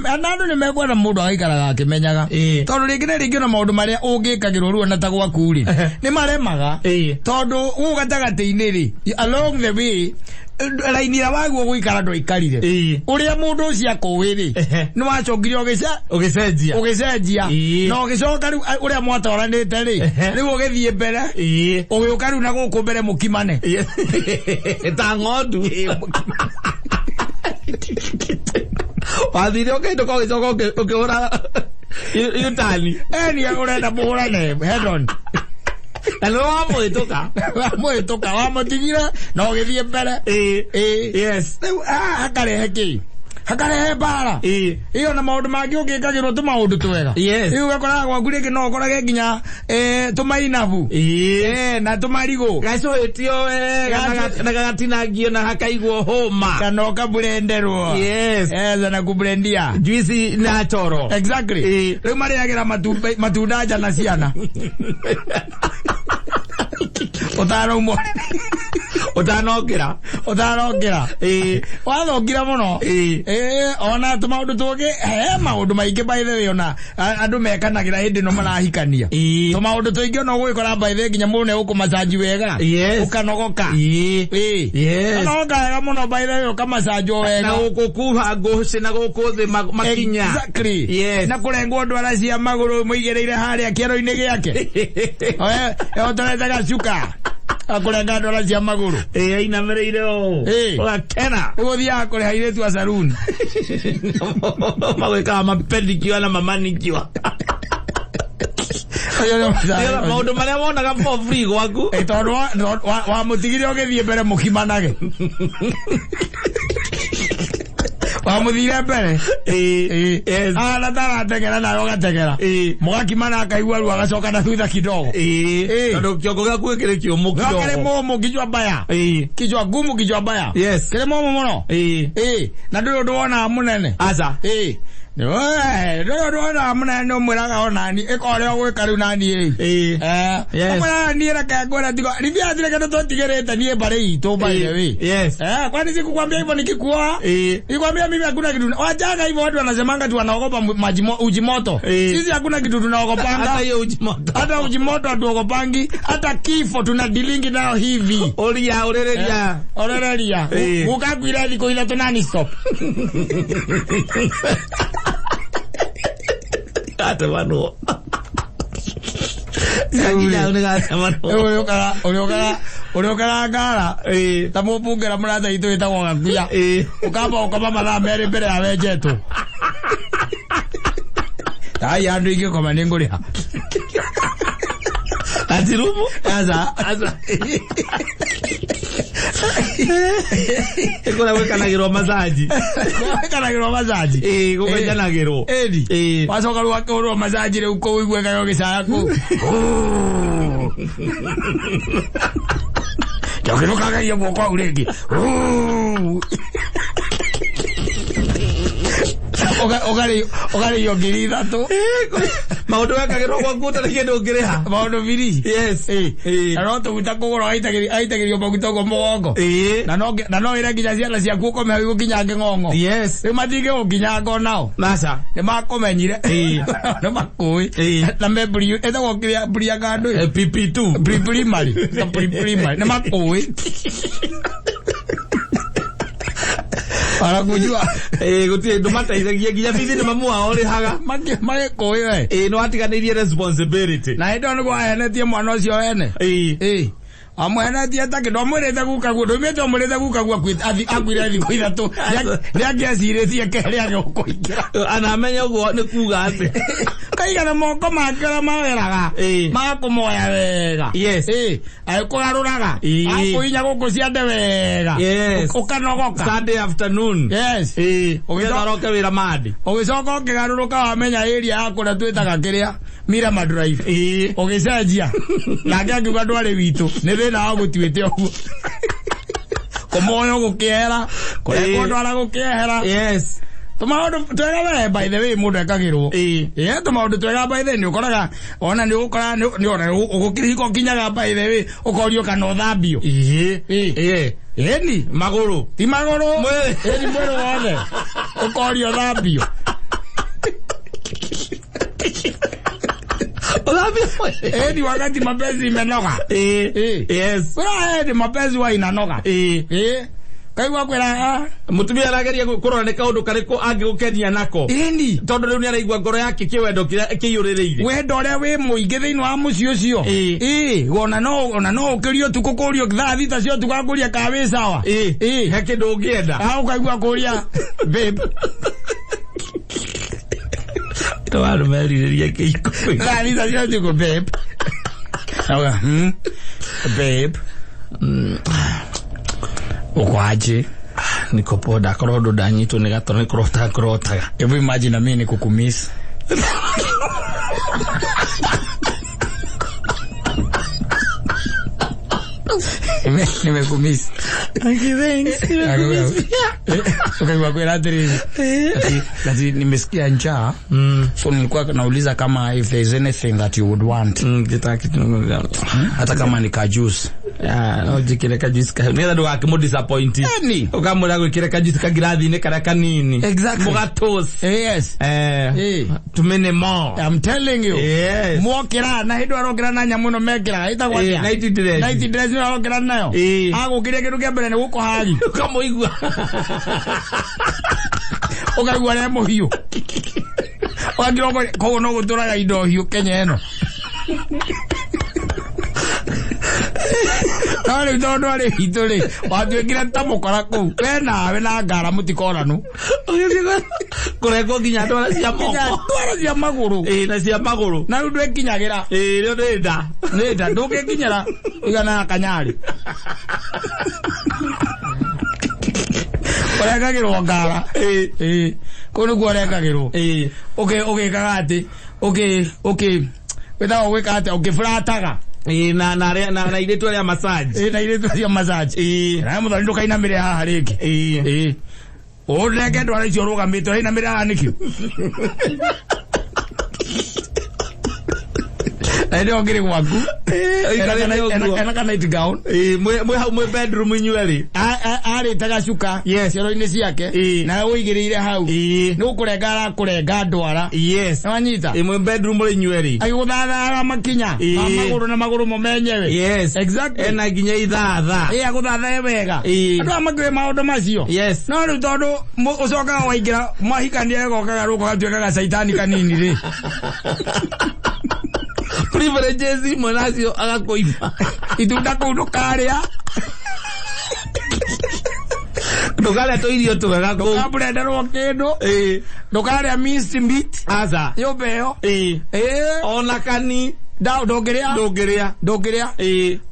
Andũ nĩ mekwenda mũndũ agaikaraga akĩmenyaga. Tondũ rĩngĩ na rĩngĩ ona maũndũ marĩa ũngĩkagĩrwo ruo na ta gwaku rĩ, nĩ maremaga. Tondũ gũkũ gatagatĩ-inĩ rĩ, along the way, raini ĩrĩa waguo gũikara ndwaikarire. Ũrĩa mũndũ ũcio akũĩ rĩ, nĩ wacokire ũgĩcenjia. Na ũgĩcoka rĩu ũrĩa mwatwaranĩte rĩ, rĩu ũgĩthiĩ mbere, ũgĩũka rĩu na gũkũ mbere mũkimane. Ta ng'ondu. Wathire ũkĩhĩtũka ũgĩcoka ũkĩhũra U-turn. Eni ũrenda mũhũrane head on. Na nĩ wamũhĩtũka. Wamũhĩtũka, wamũtigire na ũgĩthiĩ mbere. Yes. Rĩu hakarehe kĩ? Hakarehe mbara. Iyo na maũndũ mangĩ ũngĩkagĩrwo tũmaũndũ twega. Yes. Rĩu ũgakoraga gwaku rĩngĩ no ũkorage nginya tũmainabu. Na tũmarigũ. Gacũhĩtio wega na gagatinangio na hakaigwo hũma. Kana ũkaburenderwo. Yes. Na kũburendia. Juici na choro. Exactly. Rĩu marĩagĩra matunda nja na ciana. Ũtaraumwo. Ũtanokĩra. Ũtanokĩra. Wathũkire mũno. Ona tũmaũndũ tũngĩ, he maũndũ maingĩ by the way ona andũ mekanagĩra hĩndĩ ĩno marahikania. Tũmaũndũ tũingĩ ona ũgũgĩkora by the way nginya mũndũ nĩegũkũmacanji wega. Ũkanogoka. Ũkanogoka wega mũno by the way ũkamacanjwo wega. Na gũkũ ngũcĩ na gũkũ thĩ makinya. Exactly. Yes. Na kũrengwo ndwara cia magũrũ mũigĩrĩire harĩa kĩero-inĩ gĩake. Ehotorete gacuka. Akũrenga ndwara cia magũrũ. Ainamĩrĩire ũũ. Ũgakena. Ũgũthiaga kũrĩha airĩtu a saruni. Magwĩkaga mapedicure na mamanicure. Maũndũ marĩa wonaga for free gwaku. Tondũ wamũtigire ũgĩthiĩ mbere mũkimanage. Wamũthire mbere. Ahana ta arateng'era nawe ũgateng'era. Mũgakimana akaigua ruo agacoka na thutha kidogo. Tondũ kĩongo gĩaku gĩkĩrĩ kĩũmũ kidogo. Kĩrĩ mũmũ kichwa mbaya. Kichwa gumu kichwa mbaya. Yes. Kĩrĩ mũmũ mũno. Na ndũrĩ ũndũ wonaga mũnene. Aca. Ndona mũnene ũmwĩraga onani ĩka ũrĩa ũgwĩka rĩu nani ĩ. Ĩĩ. Yes. Ũmwĩraga niĩ reke ngwĩre tigo rithia hatirĩ kĩndũ tũtigĩrĩte niĩ mbarĩ itũ by the way. Yes. Kwani sikukwambia hivyo nikikuoa? Ĩĩ. Nikwambia mimi hakuna kitu. Wachaga hivyo watu wanasemanga tu wanaogopa maji uji moto. Sisi hakuna kitu tunaogopanga. Hata hiyo uji moto. Hata uji moto hatuogopangi, hata kifo tunadilingi nao hivi. Ũria ũrĩrĩria. Orereria. Gukakwira thikũ ithatũ nani stop. Gatemanwo. Gakinya nĩ gatemanwo. Ũrĩũkaga ngara ta mũmbunge na mũrata witũ wĩtagwo Gakuya. Ũkamba ũkoma mathaa merĩ mbere ya wenjetwo. Ai andũ ingĩkoma nĩ ngũrĩha. Atirumu? Aca. Aca. Kũrĩa gwĩkanagĩrwo massage. Gwĩkanagĩrwo massage. Ĩĩ, gũkenjanagĩrwo. Ĩni. Ĩĩ. Wacoka rĩu wakĩhũrwo massage rĩu kũu ũiguĩkaga ũgĩcaya kũu. Njoki ndũkagarie guoko hau rĩngĩ. Ũkarĩhio 3,000. Maũndũ wekagĩrwo gwaku ũtarĩ kĩndũ ũngĩrĩha. Maũndũ biri. Yes. Ĩĩ. Na no tũguta kũgũra aitagĩrio maguta ũguo mũgongo. Ĩĩ. Na no wĩre nginya ciana ciaku ũkome hau igũkinyange ng'ong'o. Yes. Rĩu matingĩgũkinyanga onao. Aca. Nĩ makũmenyire. Ĩĩ. Nĩ makũĩ. Ĩĩ. Na me ĩtagwo kĩrĩa mburi kandũ. PP2. Primary. Primary. Nĩ makũĩ. Wanakujua. Gũtirĩ ndũmateithagia nginya bithi nĩ mamu wao ũrĩhaga. Magĩkũĩ we. Ĩĩ, nĩ watiganĩirie responsibility. Na hĩndĩ ĩyo nĩguo wahenetie mwana ũcio wene. Ĩĩ. Ĩĩ. Amũhenetie ta kĩndũ amwĩrĩte guka guo ndũimĩte ũmwĩrĩte guka guo akuire thikũ ithatũ. Nĩangĩecirĩtie kerĩ age gũkũingĩra. Anamenya ũguo nĩ kuga atĩ. Kaigana moko make ũrĩa mawĩraga. Ĩĩ. Magakũmoya wega. Yes. Ĩĩ. Agĩkũgarũraga. Ĩĩ. Agakũhinya gũkũ ciande wega. Yes. Ũkanogoka. Sunday afternoon. Yes. Ĩĩ. Ũgĩcoka ũroke wĩra Monday. Ũgĩcoka ũkĩgarũrũka wamenya area ya kũrĩa twĩtaga kĩrĩa Mirama Drive. Ĩĩ. Ũgĩcenjia. Nake akiuga ndwarĩ witũ. Nĩ thĩna wa gũtuĩte ũguo. Kũmoyo gũkĩehera. Kũrengwo ndwara gũkĩehera. Yes. Tũmaũndũ twega we by the way mũndũ ekagĩrwo. Ĩĩ. Ĩĩ tũmaũndũ twega by the way nĩ ũkoraga ona nĩ ũgũkora nĩ ona ũgũkĩrĩ ũkinyaga by the way ũkorio kana ũthambio. Ĩĩ. Ĩĩ. Ĩni. Magũrũ. Ti magũrũ. Mwĩrĩ. Ĩni mwĩrĩ wothe. Ũkorio ũthambio. Ũthambio mwĩrĩ. Ĩni wakati mapenzi imenoga. Ĩĩ. Yes. Kwĩra ĩni mapenzi wa inanoga. Ĩĩ. Ĩĩ. Kaigua kwĩra Mũtumia arageria kũrora nĩ kaũndũ karĩkũ angĩgũkenia nako. Ĩni. Tondũ rĩu nĩaraigua ngoro yake kĩwendo kĩrĩa kĩiyũrĩrĩire. Wendo ũrĩa wĩ mũingĩ thĩinĩ wa mũciĩ ũcio. Ĩĩ. Ĩĩ. Ona no ũkĩrio ũtukũ kũrio thaa thita cia ũtukũ akũria kana wĩ sawa. Ĩĩ. Ĩĩ. He kĩndũ ũngĩenda. Ũkaigua kũria babe. Ndo andũ merirĩria kĩhiko. Thaa thita cia ũtukũ babe. Babe. Uko aje? Niko poa, ndakorwo ũndũ ndanyitwo nĩ gatoro nĩ kũrota ngũrotaga. Hebu imagine na mimi nikukumiss. Nimekumiss. Thanks. Ukaigua kwĩra atĩrĩrĩ. Ati nimesikia njaa. So nilikuwa nauliza kama if there is anything that you would want. Hata kama ni ka juice. No njĩkĩre ka juice ka nĩgetha ndũgakĩmũ disappoint. Eni. Ũkamwĩra gwĩkĩre ka juice ka ngirathi-inĩ karĩa kanini. Exactly. Mũgatoast. Yes. Too many more. I'm telling you. Yes. Mwokĩra na hĩndĩ arokĩra na nyamũ ĩno mekĩraga ĩtagwo atĩa? Night dress. Night dress ĩno arokĩra nayo. Agũkĩria kĩndũ kĩa mbere nĩ gũkũhagi. Ũkamũigua. Ũkaigua re mũhiũ. Ũgakira koguo no gũtũraga indo hiũ Kenya ĩno. No rĩu tondũ arĩ witũ rĩ, watuĩkire ta mũkora kũu. We nawe na ngara mũtikoranwo. Kũrengwo nginya ndwara cia moko. Ndwara cia magũrũ. Ĩĩ, na cia magũrũ. Na rĩu ndwĩkinyagĩra. Ĩĩ, rĩu nĩ nda. Nĩ nda, ndũngĩkinyĩra ũigana na kanyarĩ. Ũrengagĩrwo ngara. Ĩĩ. Ĩĩ. Kũu nĩkuo ũrengagĩrwo. Ĩĩ. Ũgĩkaga atĩ, wĩtagwo gwĩka atĩa, ũkĩburataga. Ĩĩ, na airĩtu arĩa massage. Ĩĩ, na airĩtu arĩa massage. Ĩĩ. Na mũthoni ndũkainamĩre haha rĩngĩ. Ĩĩ. Ĩĩ. Ũrenge ndwara icio ũrũgamĩte ũrainamĩrĩra nĩkĩ? Na hĩndĩ ĩyo ngĩrĩ gwaku. Ena ka night gown. Mwĩ hau mwĩ bedroom inyuerĩ. Arĩte gacuka ciero-inĩ ciake nawe ũigĩrĩire hau. Nĩ gũkũrenga arakũrenga ndwara. Yes. Nĩwanyita? Mwĩ bedroom mũrĩ inyuerĩ. Agĩgũthathara makinya ma magũrũ na magũrũ mo menyewe. Yes. Exactly. Ena nginya ithatha. Agũthathae wega. Andũ aya makĩũĩ maũndũ macio. Yes. No rĩu tondũ ũcokaga waingĩra mwahikania ĩgokaga rũko gatuĩka gacaitani kanini rĩ. Privileges imwe nacio agakũima. Itunda kũu ndũkarĩa. Ndũkarĩa tũirio twega kũu. Ndũkaburenderwo kĩndũ. Ndũkarĩa minced meat. Aca. Nyũmba ĩyo. Ona kani. Ndũngĩrĩa. Ndũngĩrĩa. Ndũngĩrĩa.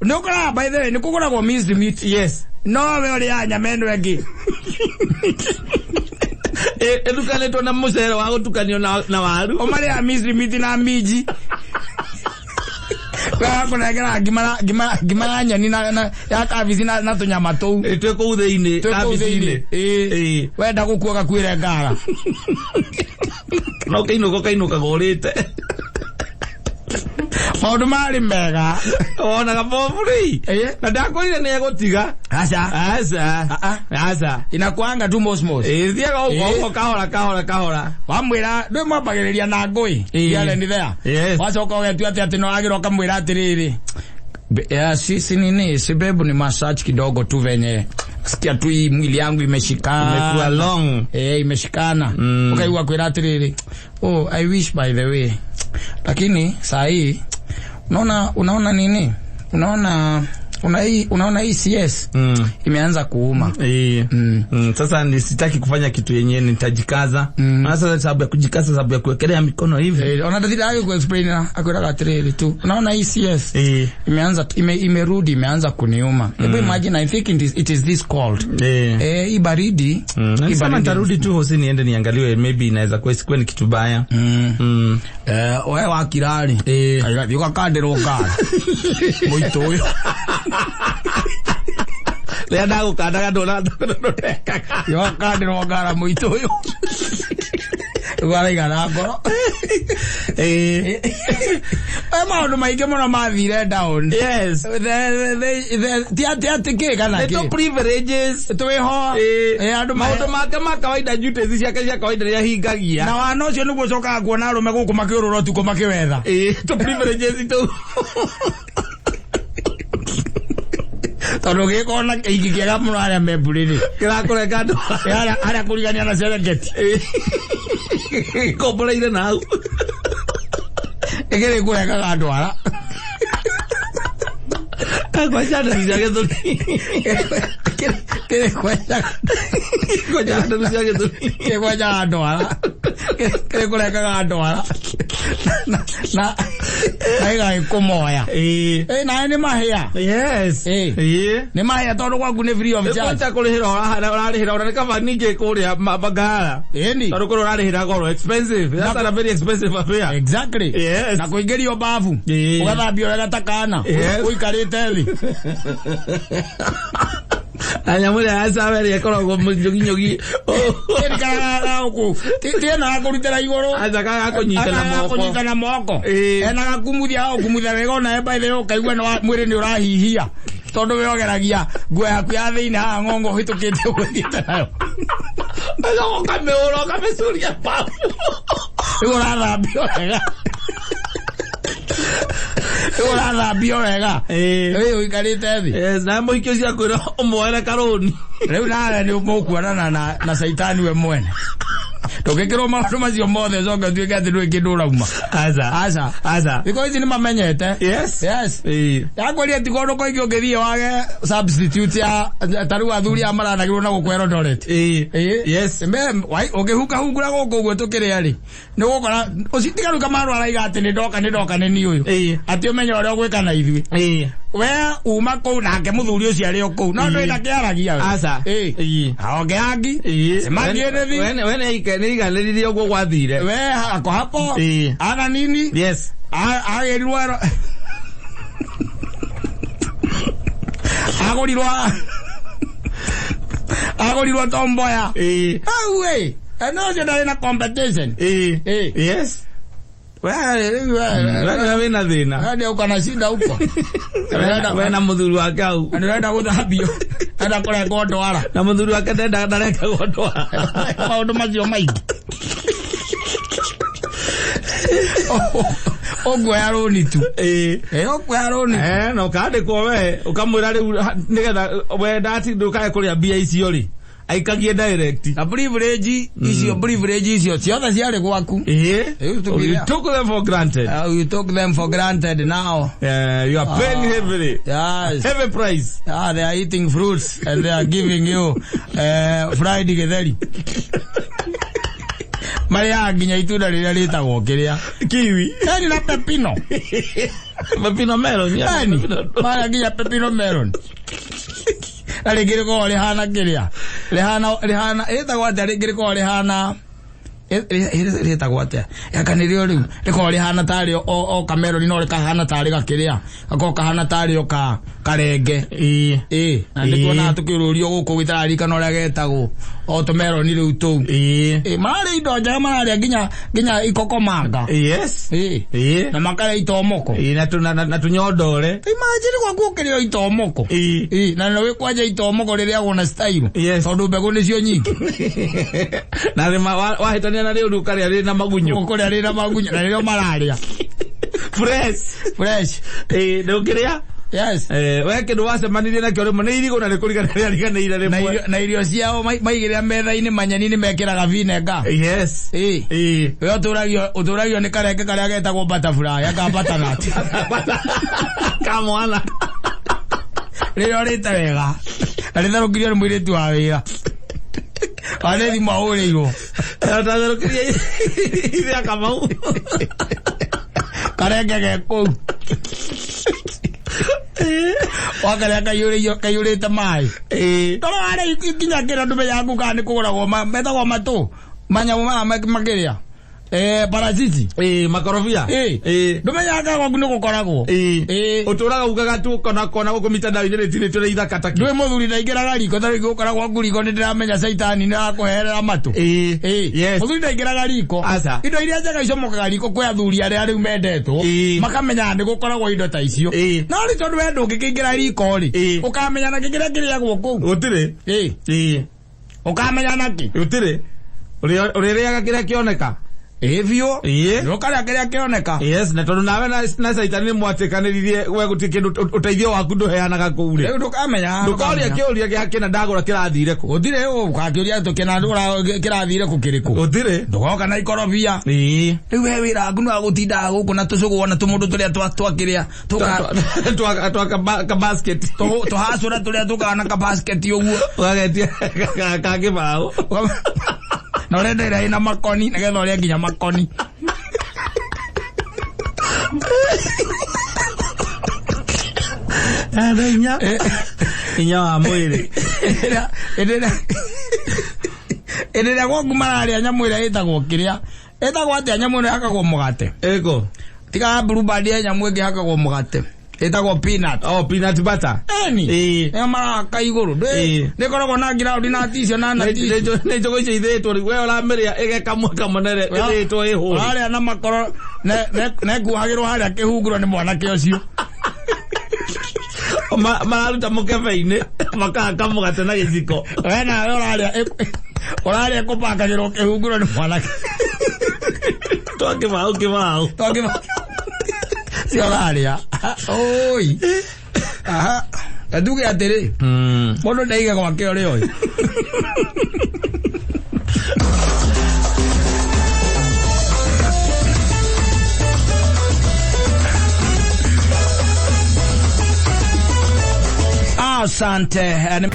Nĩ ũkoraga by the way nĩ kũgũragwo minced meat. Yes. No we ũrĩaga nyama ĩno ĩngĩ. Ĩtukanĩtwo na mũcere wa gũtukanio na waru. Ũmarĩaga minced meat na minji. Kũnengera ngima ya nyeni na ya kabici na tũnyama tũu. Twĩ kũu thĩinĩ, kabici-inĩ. Wenda gũkua gakuĩre ngara. No kĩinũka ũkainũka ũrĩte. Maũndũ marĩ mega. Wonaga bobu rĩ. Na ndakwĩrire nĩ egũtiga. Aca. Aca. Aca. Inakuanga tu mosmos. Thiaga ũguo kahora kahora kahora. Wamwĩra ndwĩ mwambagĩrĩria na ngũĩ. Here and there. Yes. Wacoka ũgetua atĩ atĩ no wagĩrwo ũkamwĩra atĩrĩrĩ. Si nini, si babe ni massage kidogo tu venye. Sikia tu hii mwili yangu imeshikana. Imekuwa long. Imeshikana. Ukaigua kwĩra atĩrĩrĩ. Oh, I wish by the way. Lakini saa hii unaona nini? Unaona hii CS imeanza kuuma. Sasa nisitaki kufanya kitu yenyewe nitajikaza. Sasa sababu ya kujikaza, sababu ya kuwekelea mikono hivi. Ona ndathira yake ku explain na akwiraga atiriri tu. Unaona hii CS imeanza imerudi imeanza kuniuma. Hebu imagine, I think it is this cold. Hii baridi. Sasa nitarudi tu hosi niende niangaliwe, maybe inaweza kuwa sikuwa ni kitu baya. Wewe wakirari. Kaiga ukakandirwo ngara. Muito uyu. Rĩrĩa ndagũkandaga ndũrekaga. Yokandirwo ngara mũitũ ũyũ. Rĩu araigana ngoro. Maũndũ maingĩ mũno mathire down. Yes. Ti atĩ kĩ kana kĩ? Nĩ tũ privileges. Twĩho. Andũ maũndũ make ma kawaida, duties ciake cia kawaida nĩ ahingagia. Na wana ũcio nĩguo ũcokaga kuona arũme gũkũ makĩũrũra ũtukũ makĩwetha. Tũ privileges tũu. Tondũ gĩkorwo iki kĩega mũno arĩa me mbũrĩrĩ. Kĩrakũrenga andũ. Arĩa kũrigania na Serengeti. Komboreire na hau. Ĩkĩrĩ kũrengaga ndwara. Kwanza nderu cia gĩthũri. Kĩrĩ kwenjaga. Kwenjaga nderu cia gĩthũri. Kĩrĩ kwenjaga ndwara. Kĩrĩ kũrengaga ndwara. Na ĩgagĩkũmoya. Nawe nĩ mahĩa. Yes. Nĩ mahĩa tondũ gwaku nĩ free of charge. Nĩ kũrĩhĩra ũrarĩhĩra ona nĩ kaba ningĩ kũrĩa Mbagala. Tondũ kũrĩa ũrarĩhĩra goro expensive. That's a very expensive affair. Exactly. Yes. Na kũingĩrio babu. Ũgathambio wega ta kana. Ũikarĩte thĩ. Na nyamũ ĩrĩa ya cava ĩrĩa ĩkoragwo mũnyũginyũgi. Ti ĩno ya kũrutĩra igũrũ. Aca kaga kũnyita na moko. Kũnyita na moko. Ena gakumuthia gagũkumutha wega ona by the way ũkaigua mwĩrĩ nĩ ũrahihia. Tondũ we ũgeragia nguo yaku ya thĩinĩ haha ng'ongo ũhĩtũkĩte ũgũthiĩte nayo. Ũkamĩhũra ũkamĩcuria babu. Rĩu ũrathambio wega. Rĩu ũrathambio wega. Rĩu ũikarĩte thĩ. Yes, na mũhiki ũcio akwĩra ũmuoere karũni. Rĩu nawe nĩ mũkuonana na caitani we mwene. Ndũngĩkĩrwo maũndũ macio mothe ũcoke ũtuĩke atĩ ndũrĩ kĩndũ ũrauma. Aca. Aca. Aca. Thikũ ici nĩ mamenyete. Yes. Yes. Ndakwĩrire ti kũndũ kũingĩ ũngĩthiĩ wage substitute ya ta rĩu athuri aya maranagĩrwo na gũkũ Eldoret. Yes. Ũngĩhungahungura gũkũ ũguo tũkĩrĩa rĩ, nĩ ũgũkora tiga rĩu Kamaru araiga atĩ nĩ ndoka nĩ ndoka nĩ niĩ ũyũ. Atĩ ũmenye ũrĩa ũgwĩka na ithuĩ. We uma kũu nake mũthuri ũcio arĩ o kũu. No ndũrĩ na kĩaragia we. Aca. Aonge angi. Cemangie nĩthi. We nĩ aiganĩrire ũguo gwathire. We ako hapo. Ana nini? Yes. Agĩrirwo agũrirwo Agũrirwo tomboya. Ĩĩ. Au ĩ. No ũcio ndarĩ na competition. Ĩĩ. Ĩĩ. Yes. We rĩu we. Wena wĩna thĩna. Wende ũka na shida huko. Wena mũthuri wake hau. Ndĩrenda gũthambio. Enda kũrengwo ndwara. Na mũthuri wake ndendaga ndarekagwo ndwara. Maũndũ macio maingĩ. Ũkuoya rũni tu. Ĩĩ. Ĩ ũkuoya rũni. Eh, na ũkandĩkwo we ũkamwĩra rĩu nĩgetha we ndati ndũkae kũrĩa mbia icio rĩ aikagie direct. Na privilege icio privilege icio ciothe ciarĩ gwaku. Ĩĩ. Rĩu tũkĩrĩa. You took them for granted. You took them for granted now. You are paying heavily. Yes. Heavy price. They are eating fruits and they are giving you fried githeri. Marĩaga nginya itunda rĩrĩa rĩtagwo kĩrĩa. Kiwi. Yani na pepino. Pepino melon. Yeah. Yani marĩa nginya pepino melon. Na rĩngĩ rĩkoragwo rĩhana kĩrĩa. Rĩhana rĩhana ĩtagwo atĩa rĩngĩ rĩkoragwo rĩhana rĩtagwo atĩa aka nĩrĩo rĩu rĩkoragwo rĩhana tarĩ o kameroni no rĩkahana tarĩ gakĩrĩa gakoragwo kahana tarĩ o ka karenge. Ĩĩ. Ĩĩ na nĩtuonaga tũkĩũrũrio gũkũ gĩtararikana ũrĩa getagwo o tũmeroni rĩu tũu. Ĩĩ. Ĩĩ mararĩa indo njega mararĩa nginya nginya ikokomanga. Yes. Ĩĩ Ĩĩ. na makarĩa itomoko. Ĩĩ na tũnyondore. Imagine gwaku ũkĩrĩa itomoko. Ĩĩ. Ĩĩ na nĩ kwanja itomoko rĩrĩagwo na style. Yes. Tondũ mbegũ nĩcio nyingĩ. Na wahĩtania na rĩu ũkarĩa rĩ na magunyũ. Ũkũrĩa rĩ na magunyũ na rĩrĩa mararĩa. Fresh. Fresh. Ĩĩ ndũngĩrĩa. Yes. We kĩndũ wacemanirie nakĩo rĩmwe nĩ irigũ na rĩkũriganĩra rĩariganĩire rĩmwe. Na irio ciao maigĩrĩra metha-inĩ manyeni nĩ mekĩraga vinegar. Yes. Ĩĩ. Ĩĩ. We ũtũragio nĩ karenge karĩa getagwo butterfly aka butternut. Ka mwana. Rĩrĩa ũrĩte wega. Na rĩtherũkirio nĩ mũirĩtu wa wĩra. Wane thimũ ahũrĩirwo. Tatherũkirie ithe Kamau. Karenge ge kũu. Wakarĩa kaiyũrĩte maĩ. Ĩĩ. Toro warĩa nginya kĩrĩa ndũmenyaga kũu kana nĩ kũgũragwo metagwo matũ. Manyamũ maya makĩrĩa. Parachichi. Ĩĩ makorobia. Ĩĩ. Ĩĩ. Ndũmenyaga kana gwaku nĩ gũkoragwo. Ĩĩ. Ĩĩ. Ũtũraga ugaga tu kona kona gũkũ mitandao-inĩ rĩtirĩtio nĩ ithaka ta kĩ. Ndũĩ mũthuri ndaingĩraga riko ta rĩngĩ gũkora gwaku riko nĩ ndĩramenya caitani nĩ arakũherera matũ. Ĩĩ. Ĩĩ. Yes. Mũthuri ndaingĩraga riko. Aca. Indo iria njega icomokaga riko kwĩ athuri arĩa rĩu mendetwo. Ĩĩ. Makamenya nĩ gũkoragwo indo ta icio. Ĩĩ. No rĩ tondũ we ndũngĩkĩingĩra riko rĩ. Ĩĩ. Ũkamenya nakĩ kĩrĩa kĩrĩagwo kũu. Gũtirĩ. Ĩĩ. Ĩĩ. Ũkamenya nakĩ. Gũtirĩ. Ũrĩrĩaga kĩrĩa kĩoneka. Ĩĩ biũ. Ĩĩ. Ũkarĩa kĩrĩa kĩoneka. Yes, na tondũ nawe na caitani nĩ mwatĩkanĩririe we gũtirĩ kĩndũ ũteithio waku ndũheanaga kũu rĩ. Rĩu ndũkamenya. Ndũkoria kĩũria gĩa kĩna ndagũra kĩrathire kũ. Gũtirĩ ũgakĩũria tũkĩna kĩrathire kũ kĩrĩkũ. Gũtirĩ. Ndũgoka na ikorobia. Ĩĩ. Rĩu we wĩra waku nĩ wa gũtindaga gũkũ na tũcũgũ na tũmũndũ tũrĩa twakĩrĩa. Twa ka basket. Tũhacũra tũrĩa tũkaga na ka basket ũguo. Ũgagetia ka kĩbaũ. Na ũrenda ĩrĩa ĩna makoni nĩgetha ũrĩe nginya makoni. Ena inya. Inya wa mwĩrĩ. Ĩrĩa gwaku mararĩa nyamũ ĩrĩa ĩtagwo kĩrĩa. Ĩtagwo atĩa nyamũ ĩno ĩhakagwo mũgate? Ĩko. Tiga blue band ya nyamũ ĩngĩ ĩhakagwo mũgate. Ĩtagwo peanut. Oh, peanut butter. Eni. Ĩĩ. Nĩyo marahaka igũrũ. Ĩĩ. Nĩkoragwo na ground nut icio na nut icio. Nĩ njũgũ icio ithĩĩtwo rĩu we ũramĩrĩa ĩgekamwe kamonere ĩthĩĩtwo ĩhũre. Ũrarĩa na makoro nekuhagĩrwo harĩa kĩhunguro nĩ mwanake ũcio. Mararuta mũkebe-inĩ makahaka mũgate na gĩciko. We nawe ũrarĩa ũrarĩa kũpakagĩrwo kĩhunguro nĩ mwanake. Twa kĩbaũ kĩbaũ. Twa kĩbaũ. Cio ũrarĩa. Oi. Aha. Ta tuge atĩrĩ. Mũndũ ndaige gwake ũrĩa oĩ. Asante.